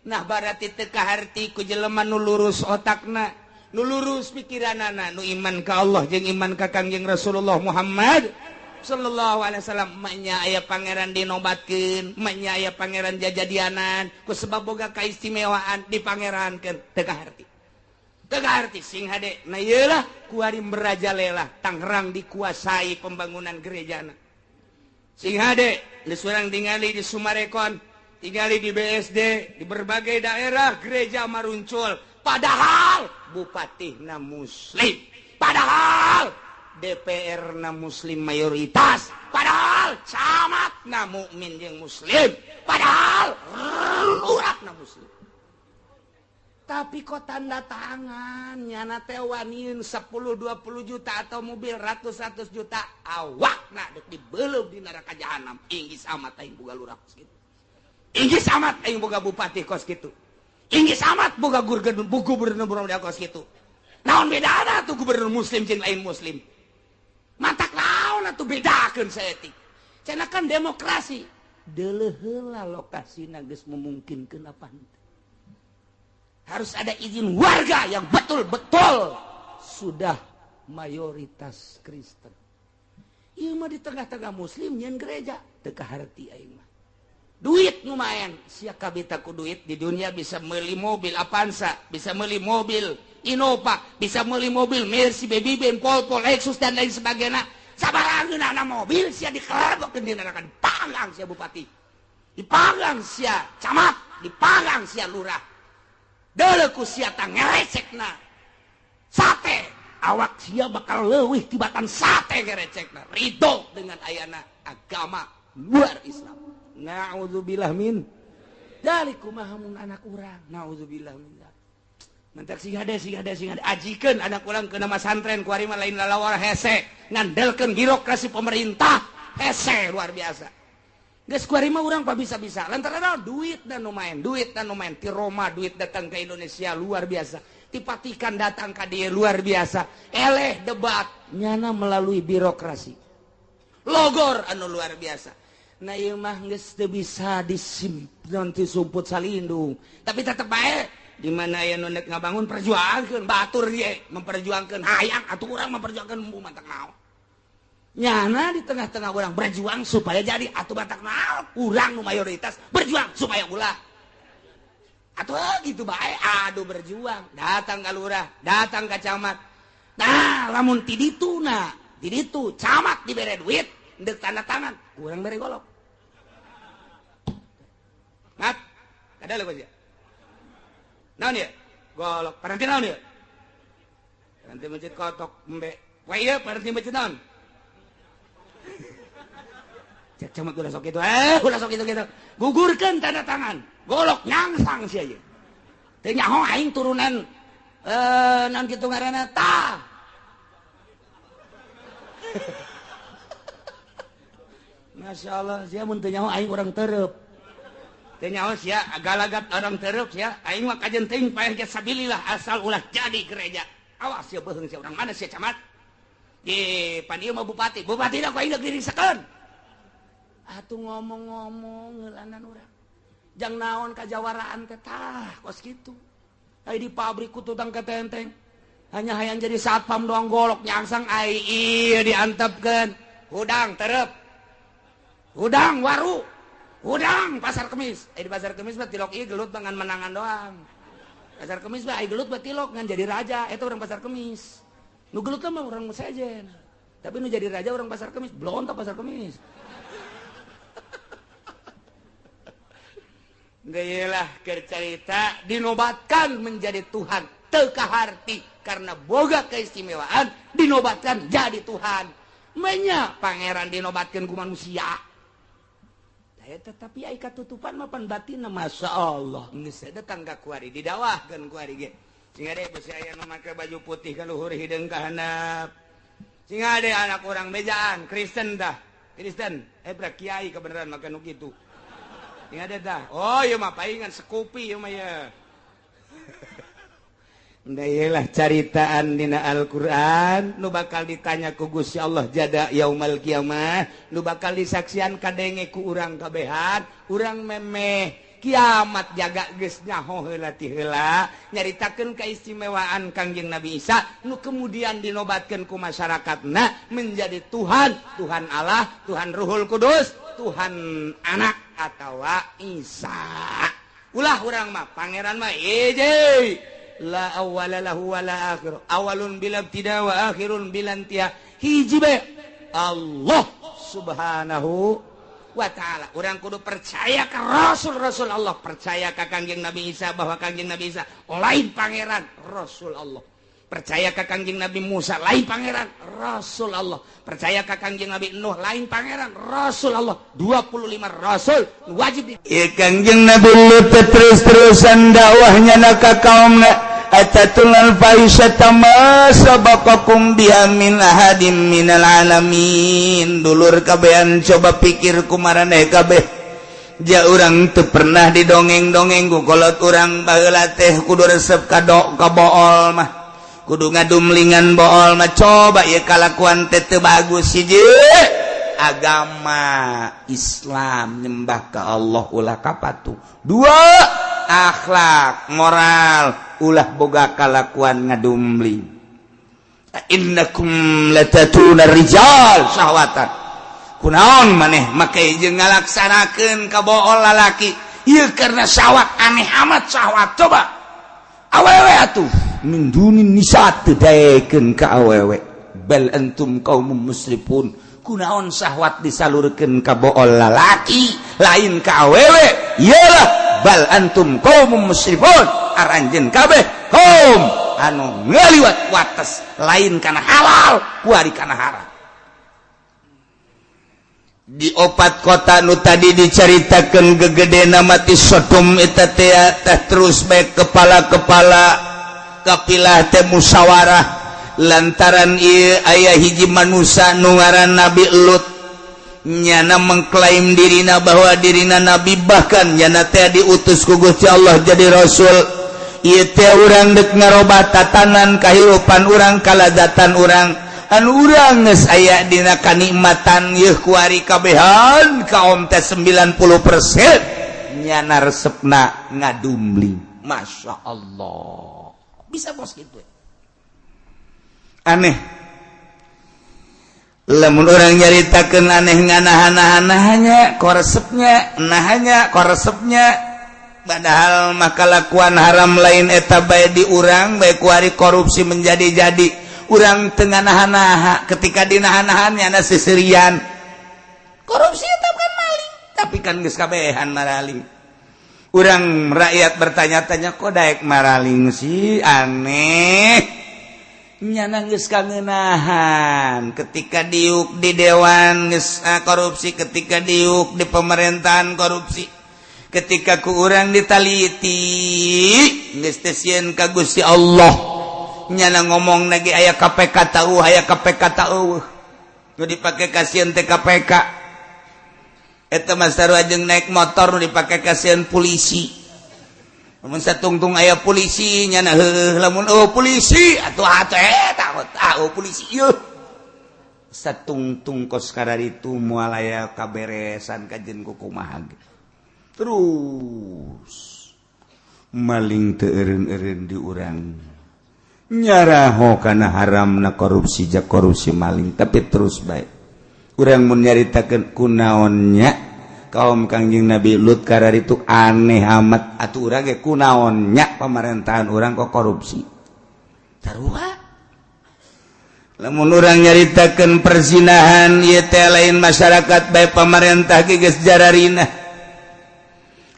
Nah berarti teu kaharti ku jelema nu lurus otakna, nu lurus pikiranana, nu iman ka Allah jeung iman ka Kangjeng Rasulullah Muhammad sallallahu alaihi wasallam. Manya aya pangeran dinobatkeun, manya aya pangeran jajadianan ku sebab boga kaistimewaan dipangerankeun teu kaharti. Teu kaharti sing hade. Nah ieu lah kuari merajalela Tangerang dikuasai pembangunan gerejana. Sing hade geus urang tingali di Sumarekon, tingali di BSD, di berbagai daerah gereja maruncul. Padahal bupatihna muslim, padahal DPR na muslim mayoritas, padahal camat na mukmin jeung muslim, padahal lurah na muslim. Tapi kok tanda tangan nyana teh waniun 10-20 juta atau mobil ratus-ratus juta awakna deuk dibeuleum di neraka jahanam. Inggis amat aing boga lurah kos kitu. Inggis amat aing boga bupati kos kitu. Inggis amat boga gubernur kos kitu. Naon bedana tuh gubernur muslim jeung lain muslim? Matak naon atuh bedakeun saeutik. Cenah kan demokrasi. Deuleuh heula lokasina geus memungkinkeun apa henteu. Harus ada izin warga yang betul-betul sudah mayoritas Kristen. Ieu mah di tengah-tengah muslim nyeun gereja, teu kaharti aing mah. Duit lumayan, sia kabita ku duit di dunia bisa beli mobil Avanza, bisa beli mobil Innova, bisa beli mobil Mercy, Baby Benz, Volvo, Lexus dan lain sebagainya. Sabarangeunana mobil sia dikelebokkeun dina neraka, dipanggang sia bupati. Dipanggang sia camat, dipanggang sia lurah. Deuleu ku sia tah ngerecekna. Sate awak sia bakal leuwih tibatan sate ngerecekna. Ridho dengan ayana agama luar Islam. Na'udzubillah min dzalik, kumaha mun anak urang. Na'udzubillah min dzalik. Mentak sing hade sing hade sing hade ajikeun anak urang ke nama santren kuari mah lain lalawar hese ngandelkeun birokrasi pemerintah hese luar biasa. Geus kuari mah urang bisa-bisa lantaran duit dan nu main, duit dan nu main ti Roma, duit datang ke Indonesia luar biasa, ti Vatikan datang ka dieu luar biasa, eleh debat nyana melalui birokrasi logor anu luar biasa. Nah ieu mah geus teu bisa disimpan ti sumput salindung, tapi tetep bae di mana aya nu nek ngabangun perjuangkeun batur ye memperjuangkeun hayang atuh urang memperjuangkeun embung mantak naon nyana di tengah-tengah orang berjuang supaya jadi atuh batak naon urang nu mayoritas berjuang supaya ulah atuh gitu bae. Aduh, berjuang datang ka lurah, datang ka camat. Nah, lamun ti ditu, nah ti ditu camat dibere duit ndek tanda tangan, kurang bere golok mat ada lho ya naon ya golok paranti naon ya paranti masjid kotok embe wah iya paranti masjid naon. Cek camat ulah sok itu, ulah sok itu gitu, gugurkan tanda tangan golok nyangsang sia ieu teu nyaho aing turunan naon kitu ngaranna tah. Masya Allah sia mun teu nyaho aing urang tereup, teu nyaho sia galagat orang tereup sia aing mah kajen teuing paeh ge sabilillah asal ulah jadi gereja. Awas sia beuheung sia urang mana sia camat ye pan ieu mah bupati, bupati da ku aing dirisekeun atuh ngomong-ngomong ngeulanan urang jang naon kajawaraan teh tah kos kitu. Ai di pabrik ku tutang ketenteng hanya hayang jadi satpam doang golok nyangsang ai ieu diantepkeun hudang tereup hudang waru hudang pasar kemis. Di pasar kemis mah tilok ieu gelut dengan menangan doang. Pasar kemis mah ai gelut mah tilok ngan jadi raja eta urang pasar kemis. Nu gelut mah urang sejen. Tapi nu jadi raja urang pasar kemis, blontok pasar kemis. Geulah keur carita dinobatkan menjadi Tuhan teu kaharti karena boga keistimewaan dinobatkan jadi Tuhan. Menya pangeran dinobatkan ku manusia. Tetapi ai katutupan mah pan batinna Masya Allah geus datang ka kuari didawahkeun kuari ge sing ade besi aya nu make baju putih ka luhur hideung ka handap sing ade anak urang bejaan Kristen dah Kristen bra kiai kebenaran make nu kitu sing ade dah oh ieu mah paingan sekupi ieu mah ye. Lah caritaan dina Al-Qur'an nu bakal ditanya ku Gusti Allah jada yaumal kiamah nu bakal disaksian kadenge ku urang kabehan urang memeh kiamat jaga geus nyaho heula ti heula nyaritakeun keistimewaan Kangjeng Nabi Isa nu kemudian dinobatkeun ku masyarakatna menjadi Tuhan, Tuhan Allah, Tuhan Ruhul Kudus, Tuhan Anak atawa Isa. Ulah urang mah pangeran mah hiji la awwala lahu wala akhir, awalun bila ibtida wa akhirun bila intiha, hiji bae Allah subhanahu wa ta'ala. Urang kudu percaya ka rasul-rasul Allah, percaya ka Kangjeng Nabi Isa bahwa Kangjeng Nabi Isa lain pangeran, rasul Allah. Percaya ka Kangjeng Nabi Musa lain pangeran, rasul Allah. Percaya ka Kangjeng Nabi Nuh lain pangeran, rasul Allah. 25 rasul wajib di Kangjeng Nabi Lut terus-terusan dakwahnya na ka kaumna atatulal fahisyata ma sabaqakum biha min ahadin minal alamin. Dulur kabehan coba pikir kumaraneh kabeh. Ja urang teu pernah didongeng-dongeng ku kolot urang baheula teh kudu resep ka bool mah. Kudu ngadumlingan bool mah coba ieu kalakuan teh teu bagus hiji. Agama Islam nyembah ka Allah ulah kapatuh. Dua, Akhlak, moral, ulah boga kalakuan ngadumling. Innakum latatuna rijal syahwatan. Kunaon maneh make jeung ngalaksanakeun kabool lalaki? Ieu karena syahwat, aneh amat syahwat. Coba awewe atuh min dunin nisa teu daekeun ka awewe. Bal antum qaumum musrifun. Kunaon syahwat disalurkeun ka bool lalaki lain ka awewe? Iyalah, bal antum qaumum musrifun, aranjeun kabeh kaum anu ngaliwat wates, lain kana halal kuari kana haram. Di opat kota nu tadi diceritakan gegedena mati Sodom eta teh teh terus baik kepala-kepala kapilah teh musyawarah lantaran ieu aya hiji manusia nu ngaran Nabi Lut. Nyana mengklaim dirina bahwa dirina nabi, bahkan nyana teh diutus ku Gusti Allah jadi rasul. Ieu teh urang deuk ngarobah tatanan kahirupan urang, kalazatan urang, anu urang geus aya dina kanikmatan yeuh kuari kabehan kaum teh 90% nyana resepna ngadumling. Masya Allah, bisa bos gitu aneh. Lamun orang nyaritakeun aneh nganahan-nahannya koresepnya nahanya koresepnya, padahal mah kalakuan haram lain eta bae di urang bae kuari korupsi menjadi-jadi. Urang tengah nahan-naha, ketika dinahan-nahannya na seserian korupsi itu kan maling, tapi kan geus kabehan maraling. Urang rakyat bertanya-tanya, kok daek maraling sih, aneh. Nyana geus kangenahan ketika diuk di dewan geus korupsi, ketika diuk di pemerintahan korupsi, ketika ku urang ditaliti geus teh sieun ka Gusti Allah. Nyana ngomong lagi aya KPK tahu, aya KPK tahu nu dipake kasihan teh KPK eta mah sarua jeung naik motor nu dipake kasihan polisi. Lamun satungtung aya polisi nyana heuh, lamun oh polisi atuh atuh takut ah oh polisi ieu satungtung kos kararitu moal aya kaberesan kajen ku kumaha ge. Terus maling teu eureun-eureun di urang nyaraho kana haramna korupsi, ja korupsi maling, tapi terus baik. Urang mun nyaritakeun kunaonnya kaum Kangjeng Nabi Lut kararitu aneh amat, atuh urang ge kunaonnya pemerintahan urang kok korupsi sarua. Lamun urang nyaritakeun perzinahan ieu teh lain masyarakat bae, pamarentah ge geus jararina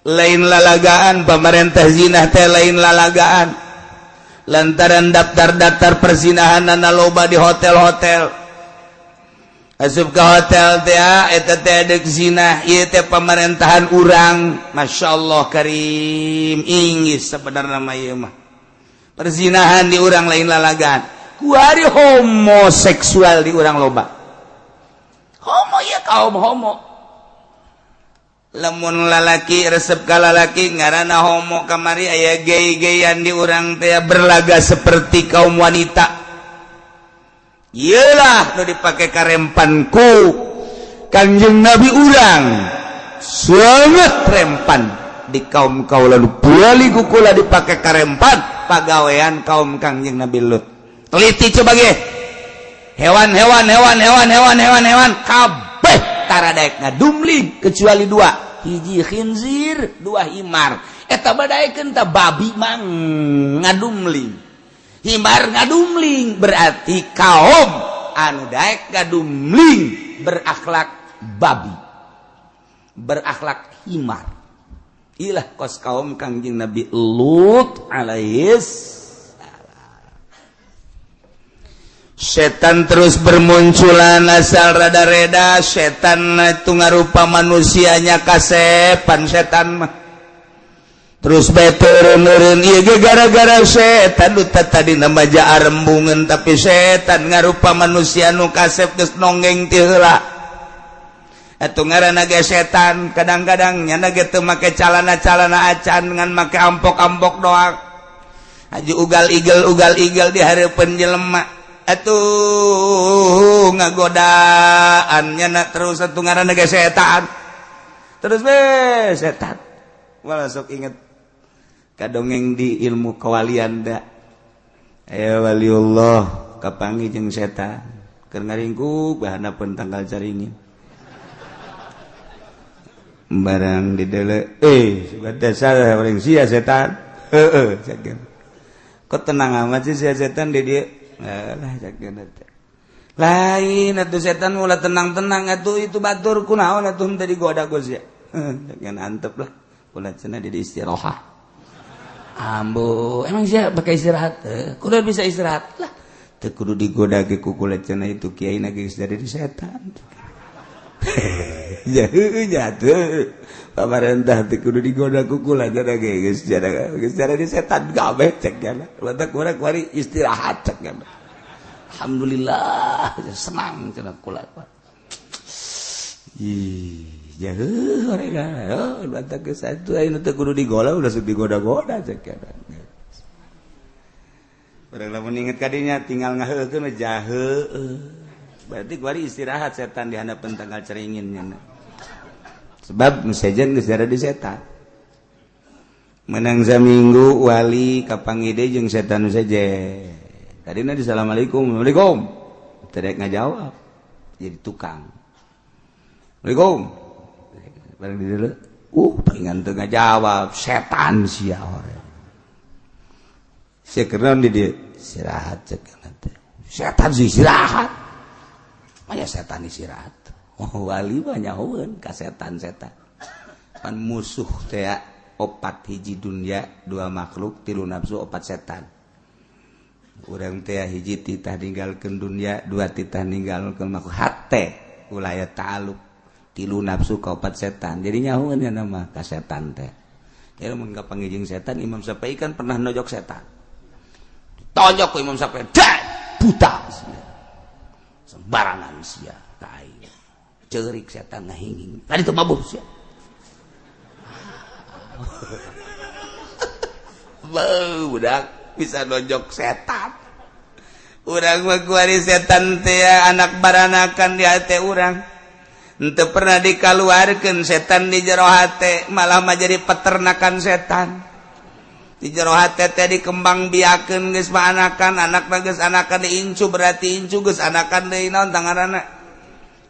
lain lalagaan. Pamarentah zinah teh lain lalagaan lantaran daftar-daftar perzinahan loba di hotel-hotel. Asup ke hotel teh eta teh deuk zina. Ieu teh pemerintahan urang, Masya Allah karim, inggis sebenarnya mah ieu mah perzinahan di urang lain lalagaan. Kuari homoseksual di urang loba, homo ya, kaum homo. Lamun lalaki resep ka lalaki ngaranna homo. Kamari aya gay-gayan di urang teh berlaga seperti kaum wanita. Iyalah nu dipake karempan ku Kanjeng Nabi urang, sangat rempan di kaum kaula nu bali kukula dipake karempan pagawean kaum Kangjeng Nabi Lut. Teliti coba ge hewan hewan hewan hewan hewan hewan hewan kabeh tara daek ngadumling kecuali dua, hiji khinzir, dua himar. Eta badaekeun ta babi mang ngadumling, himar ngadumling, berarti kaum anu daek ngadumling berakhlak babi, berakhlak himar. Ilah kos kaum Kangjeng Nabi Lut alaihis. Setan terus bermunculan asal rada-reda. Setan itu ngarupa manusianya kasepan setan mah terus bae turun-turun. Ieu ge gara-gara setan nu tadi nama jaar rembungan, tapi setan ngarupa manusia nu kasep geus nonggeng ti heula. Atuh ngaranna ge setan, kadang-kadang nyana ge teu make calana-calana acan, ngan make ampok-ampok doang. Haji ugal igel ugal igel di hareupeun jelema atuh ngagodaan nyana terus. Atuh ngaranna ge setan terus be setan. Malah sok inget. Kadongeng di ilmu kewalian da. Aya waliullah kapanggih jeung setan. Keur ngaringkuk bahanapeun tangkal caringin. Barang di dele, dasar orang sia setan. Heeh, kok tenang amat sih sia setan di dia. Lah cak lain atuh setan mula tenang-tenang atuh itu batur kunaon atuh teu digoda ku sia. Jangan antep lah. Kula cenah di istirahat. Ambo, emang sia pakai istirahat? Kudu bisa istirahat lah. Teu kudu digoda ge ku kula cenah itu kiai na geus jadi setan. Ya heuh teu. Pamarentah teu kudu digoda ku kula cenah ge geus jadi setan kabeh cek nya. Batak kurang kuari istirahat cek nya. Alhamdulillah senang cenah kula. Ih, jauh mereka. Oh, batak ke satu ayeuna teu kudu digoda udah sok digoda-goda cek nya. Urang lamun inget ka dinya tinggal ngaheukeun we jaheueuh. Berarti kuari istirahat setan di handapeun tanggal ceringin nya. Sebab nu sejen geus jadi setan. Menang saminggu wali kapanggih deui jeung setan nu sejen. Tadina di assalamualaikum, assalamualaikum. Teu daek ngajawab. Jadi tukang. Assalamualaikum. Barang di dieu, palingan teu ngajawab, setan sia orang. Sia keur naon di dieu? Istirahat cek teh. Setan sih istirahat. Maya setan istirahat. Oh, wali mah nyahoeun ka setan-setan. Pan musuh teh opat hiji dunia, dua makhluk, tilu nafsu, opat setan. Urang teh hiji titah ninggalkeun dunia, dua titah ninggalkeun makhluk, hate ulah aya ta'aluk, tilu nafsu kaopat setan. Jadi nyahoeun nya mah ka setan teh. Ya mun kapanggih jeung setan, Imam Syafi'i kan pernah nojok setan. Tonjok ku Imam Syafi'i, buta. Sembarangan sia tai. Ceurik setan ngahinging. Tadi teu mabuk sia. Beuh budak bisa nonjok setan. Urang mah kuari setan teh anak baranakan di hate urang. Henteu pernah dikaluarkeun setan di jero hate, malah mah jadi peternakan setan. Di jero hate teh dikembangbiakeun geus mah anakan, anakna geus anakan diincu berarti incu geus anakan deui naon tangaranna.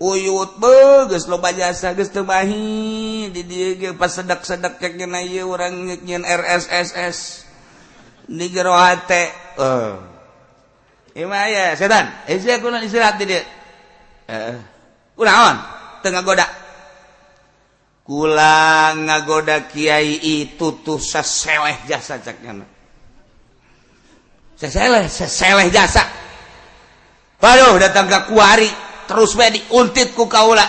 Uyut beuh geus loba jasa geus teu mahi di dieu ge pas sedak-sedak cek nya ieu urang nyieun RSSS. Di jero hate ieu mah aya setan sia kunaon istirahat di dieu kunaon teu ngagoda kula ngagoda kiai itu tuh saseleh jasa cek nya saseleh jasa. Waduh datang ka kuari terus we diuntit ku kaula,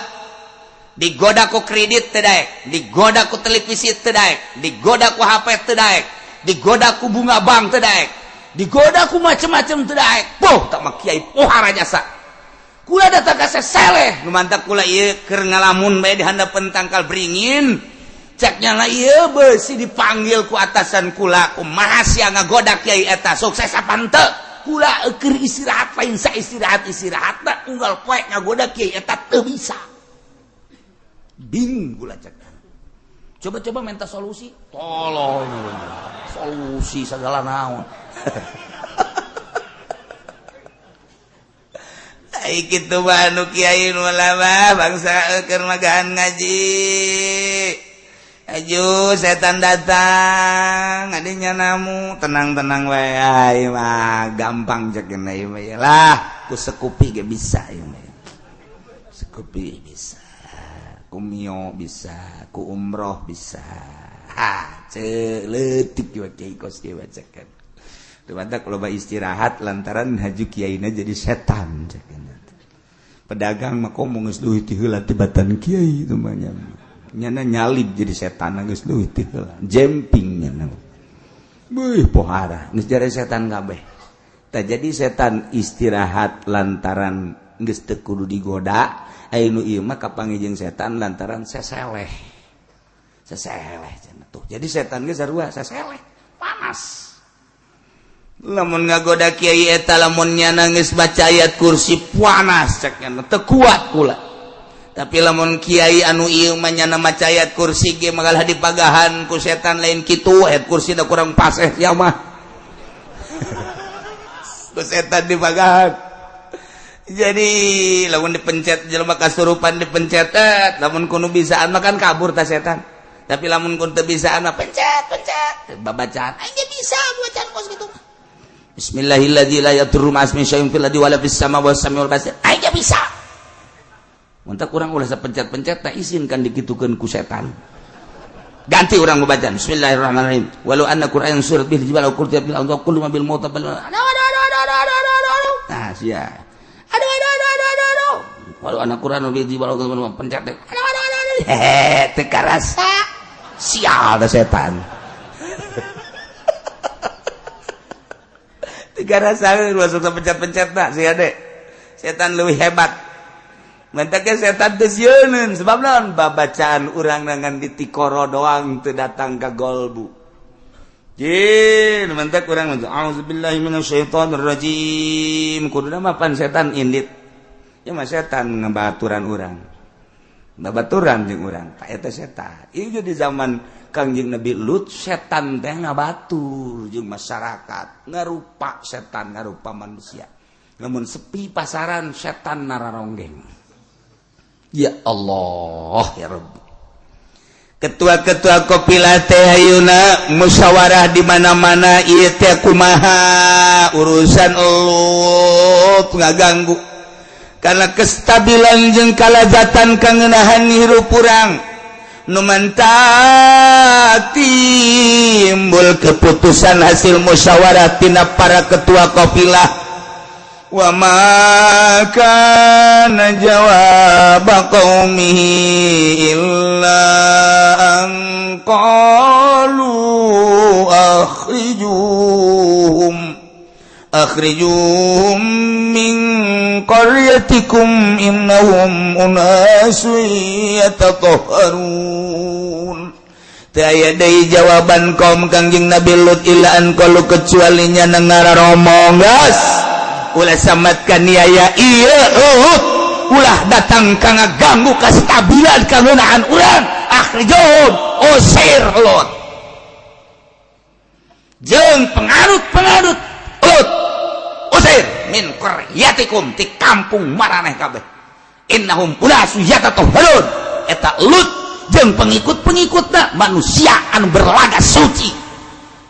digoda ku kredit teu daek, digoda ku televisi teu daek, digoda ku HP teu daek, digoda ku bunga bank teu daek, digoda ku macem-macem teu daek. Poh tak mah kiai pohara jasa. Kula datang ka seseleh, nu mantak kula ieu keur ngalamun bae di handapeun tangkal beringin. Cek nya lah ieu beusi dipanggil ku atasan kula, kumaha sia ngagoda kiai eta sukses apa henteu? Kula keur istirahat lain sa istirahat na unggal poe ngagoda kiai eta teu bisa. Bingung kula cek. Coba-coba minta solusi, tolong solusi segala naon. Ai kitu mah anu kiai nu lama bangsa keur magahan ngaji. Aju setan datang, adinya namu tenang-tenang wae ai mah gampang cek ieu mah lah, ku sekupi ge bisa ieu mah. Sekupi bisa. Ku mio bisa, ku umroh bisa. Ha, leutik we kiai kos kieu cekan. Teu mantak loba istirahat lantaran haju kiaina jadi setan cekan. Pedagang mah komo geus leuwih ti heula tibatan kiai itu mah nya. Nyana nyalip jadi setan geus leuwih ti heula. Jemping nyana. Beuh pohara geus jadi setan kabeh. Tah jadi setan istirahat lantaran geus teu kudu digoda. Anu ieu mah kapanggih jeung setan lantaran seseleh. Seseleh cenah tuh. Jadi setan ge sarua seseleh, panas. Lamun ngagoda kiai eta lamun nyana geus baca ayat kursi panas cek nya teu kuat kula. Tapi lamun kiai anu ieu mah nyana maca ayat kursi ge magalah dipagahan ku setan, lain kitu, ayat kursi da kurang paseh sia mah. Ku setan dipagahan. Jadi lamun dipencet jelema kasurupan dipencet, lamun kudu bisaan mah kan kabur ta setan. Tapi lamun kun teu bisaan mah pencet pencet babacaan aing ge bisa bacaan kos kitu. Bismillahilladzi la yadurru ma'asmihi syai'un fil ardi wala fis sama wa samiul basir. Aing ge bisa. Mun teh kurang ulah sapencet-pencet tak isin kan dikitukeun ku setan. Ganti urang babacaan bismillahirrahmanirrahim. Walau anna Qur'an surat bil jibal aw qurtiya bil ardi kullu ma bil mauta bal. Nah, sia. Aduh aduh aduh aduh aduh aduh. Walau anna Qur'an bil jibal aw pencet. Aduh aduh aduh aduh. Hehe, teu karasa. Sial da setan. Teu karasa masuk pencet-pencet tak sia dek. Setan leuwih hebat. Mentaknya setan teu sieuneun sebab naon babacaan urang ngan ditikoro doang teu datang ka golbu. Jin mentak urang auzubillahi minasyaitonir rajim. Kuduna mah pan setan indit. Ya mah setan ngabaturan urang. Babaturan jeung urang, ta eta setan. Ieu di zaman Kangjeng Nabi Lut setan teh ngabatur jeung masyarakat, ngarupa setan, ngarupa manusia. Lamun sepi pasaran setan nararonggeng. Ya Allah ya Rabbi. Ketua-ketua kopilah teh ayeuna musyawarah di mana-mana ieu teh kumaha urusan Lut ngaganggu. Karena kestabilan jeung kalazatan kangenahan hirup urang nu mantap timbul keputusan hasil musyawarah tina para ketua kafilah. Wa ma kana jawab qaumihi illa an qalu akhrijuhum min qaryatikum innahum unasun yatatahharun. Teu aya deui jawaban kaum Kangjeng Nabi Lut illa an qalu kecuali nya ngararomong geus ulah samat kaniaya ieu Lut ulah datang ka ngaganggu kastabilan kangeunaan urang akhrijuhum usir Lut jeung penganut-penganut Lut usir min qaryatikum ti kampung maraneh kabeh innahum unasu yatatahharun. Eta Lut jeung pengikut-pengikutna manusia anu berlaga suci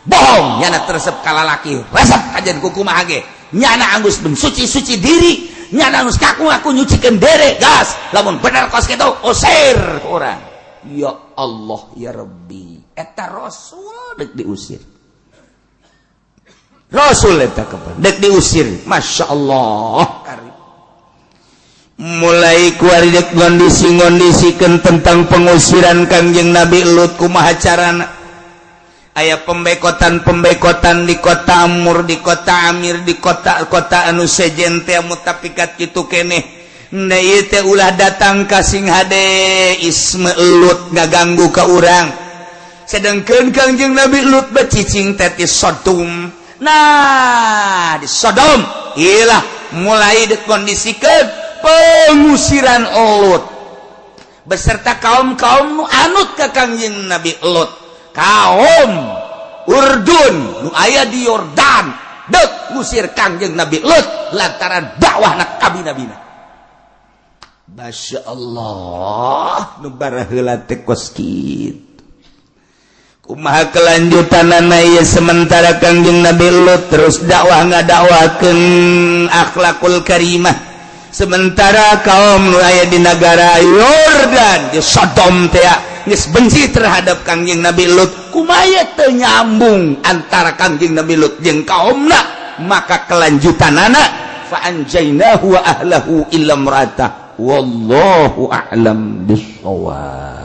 bohong nyana teresep ka lalaki resep kajian kukumaha ge nyana anggus mensuci-suci diri nyana anggus kaku-ngaku nyucikeun dere gas lamun bener kos kitu usir urang. Ya Allah ya Rabbi, eta rasul deuk diusir. Rasul eta kapan dek diusir. Masya Allah. Mulai kuari dek ngondisi-ngondisikeun tentang pengusiran Kangjeng Nabi Lut kumaha carana. Aya pembekotan-pembekotan di kota Amur, di kota Amir, di kota-kota anu sejen teh mutapikat kitu keneh. Na ieu teh ulah datang ka sing hade isme Lut ngaganggu ka urang. Sedengkeun Kangjeng Nabi Lut becicing teh ti Sodom. Nah, di Sodom iyalah mulai dikondisikan pengusiran Lut beserta kaum-kaum nu anut ka Kangjeng Nabi Lut. Kaum Urdun nu aya di Yordan deuk ngusir Kangjeng Nabi Lut lantaran dakwahna kabi-nabina. Masya Allah, nu baraheula teh kos kitu. Kumaha kelanjutanana ieu sementara Kangjeng Nabi Lut terus dakwah ngadakwakeun akhlakul karimah. Sementara kaum nu aya di negara Yordan di Sodom teh geus benci terhadap Kangjeng Nabi Lut, kumaha teu nyambung antara Kangjeng Nabi Lut jeung kaumna, maka kelanjutanana fa anjainahu wa ahlahu illa imra'atah wallahu a'lam bissawab.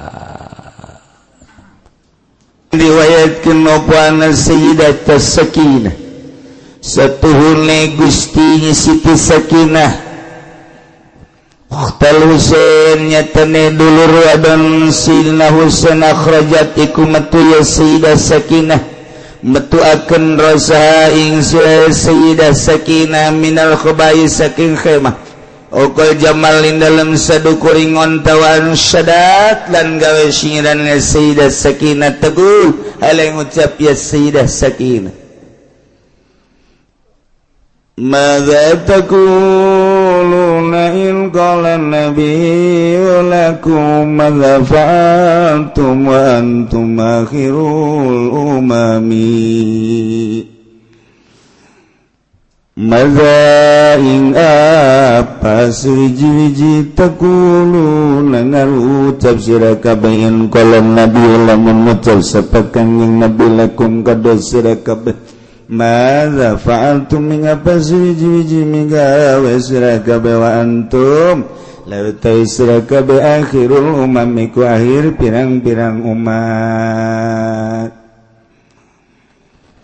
Riwayatkeun apa anna Sayyidat Sakinah satuhune Gusti Siti Sakinah Ukhtal Husain nyatane dulur wadon Sayyidina Husain akhrajat iku metu ya Sayyidah Sakinah metu akan rasa ing Sayyidah Sakinah minal khubai saking khemah. Okol Jamal in dalam sadukuring ontawan sadat lan gawe singiran Sayyidah Sakinah tegul ale ngucap ya Sayyidah Sakinah madza taquluna in qala nabiyyu lakum madza fa'altum wa antum akhirul umami Maza ing apa suwiji-wiji taquluna ngarucap sira kabeh in qala nabi lamun ngucap sapa Kangjeng Nabi lakum kada sira kabeh madza fa'altum ing apa suwiji-wiji migawe sira kabeh wa antum law ta sira kabeh akhirul umam iku akhir pirang-pirang umat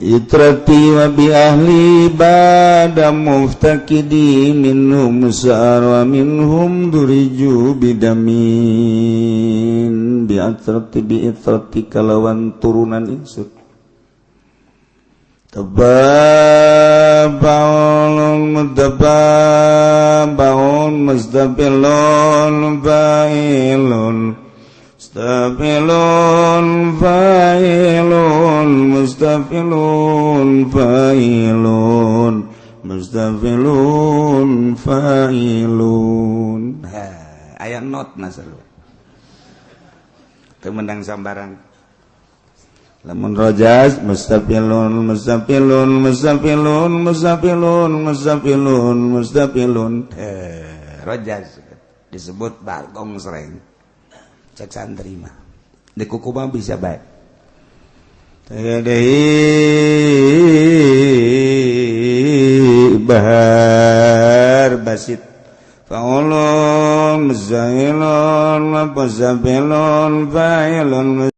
itrati wa bi ahli bada muftakidi minhum sa'ar wa minhum duriju bidamin bi'atrati bi'itrati kalawan turunan insun tababaun mutababaun mustaqilun fa'ilun mustafilun fa'ilun mustafilun fa'ilun mustafilun fa'ilun. Aya not masalah teu mendang sambarang lamun rojas mustafilun mustafilun mustafilun mustafilun mustafilun mustafilun rojas disebut bagong sereng cek santri mah di kuku mah bisa baik bahar basit fa'ulun muzailun wa muzafilun fa'ilun.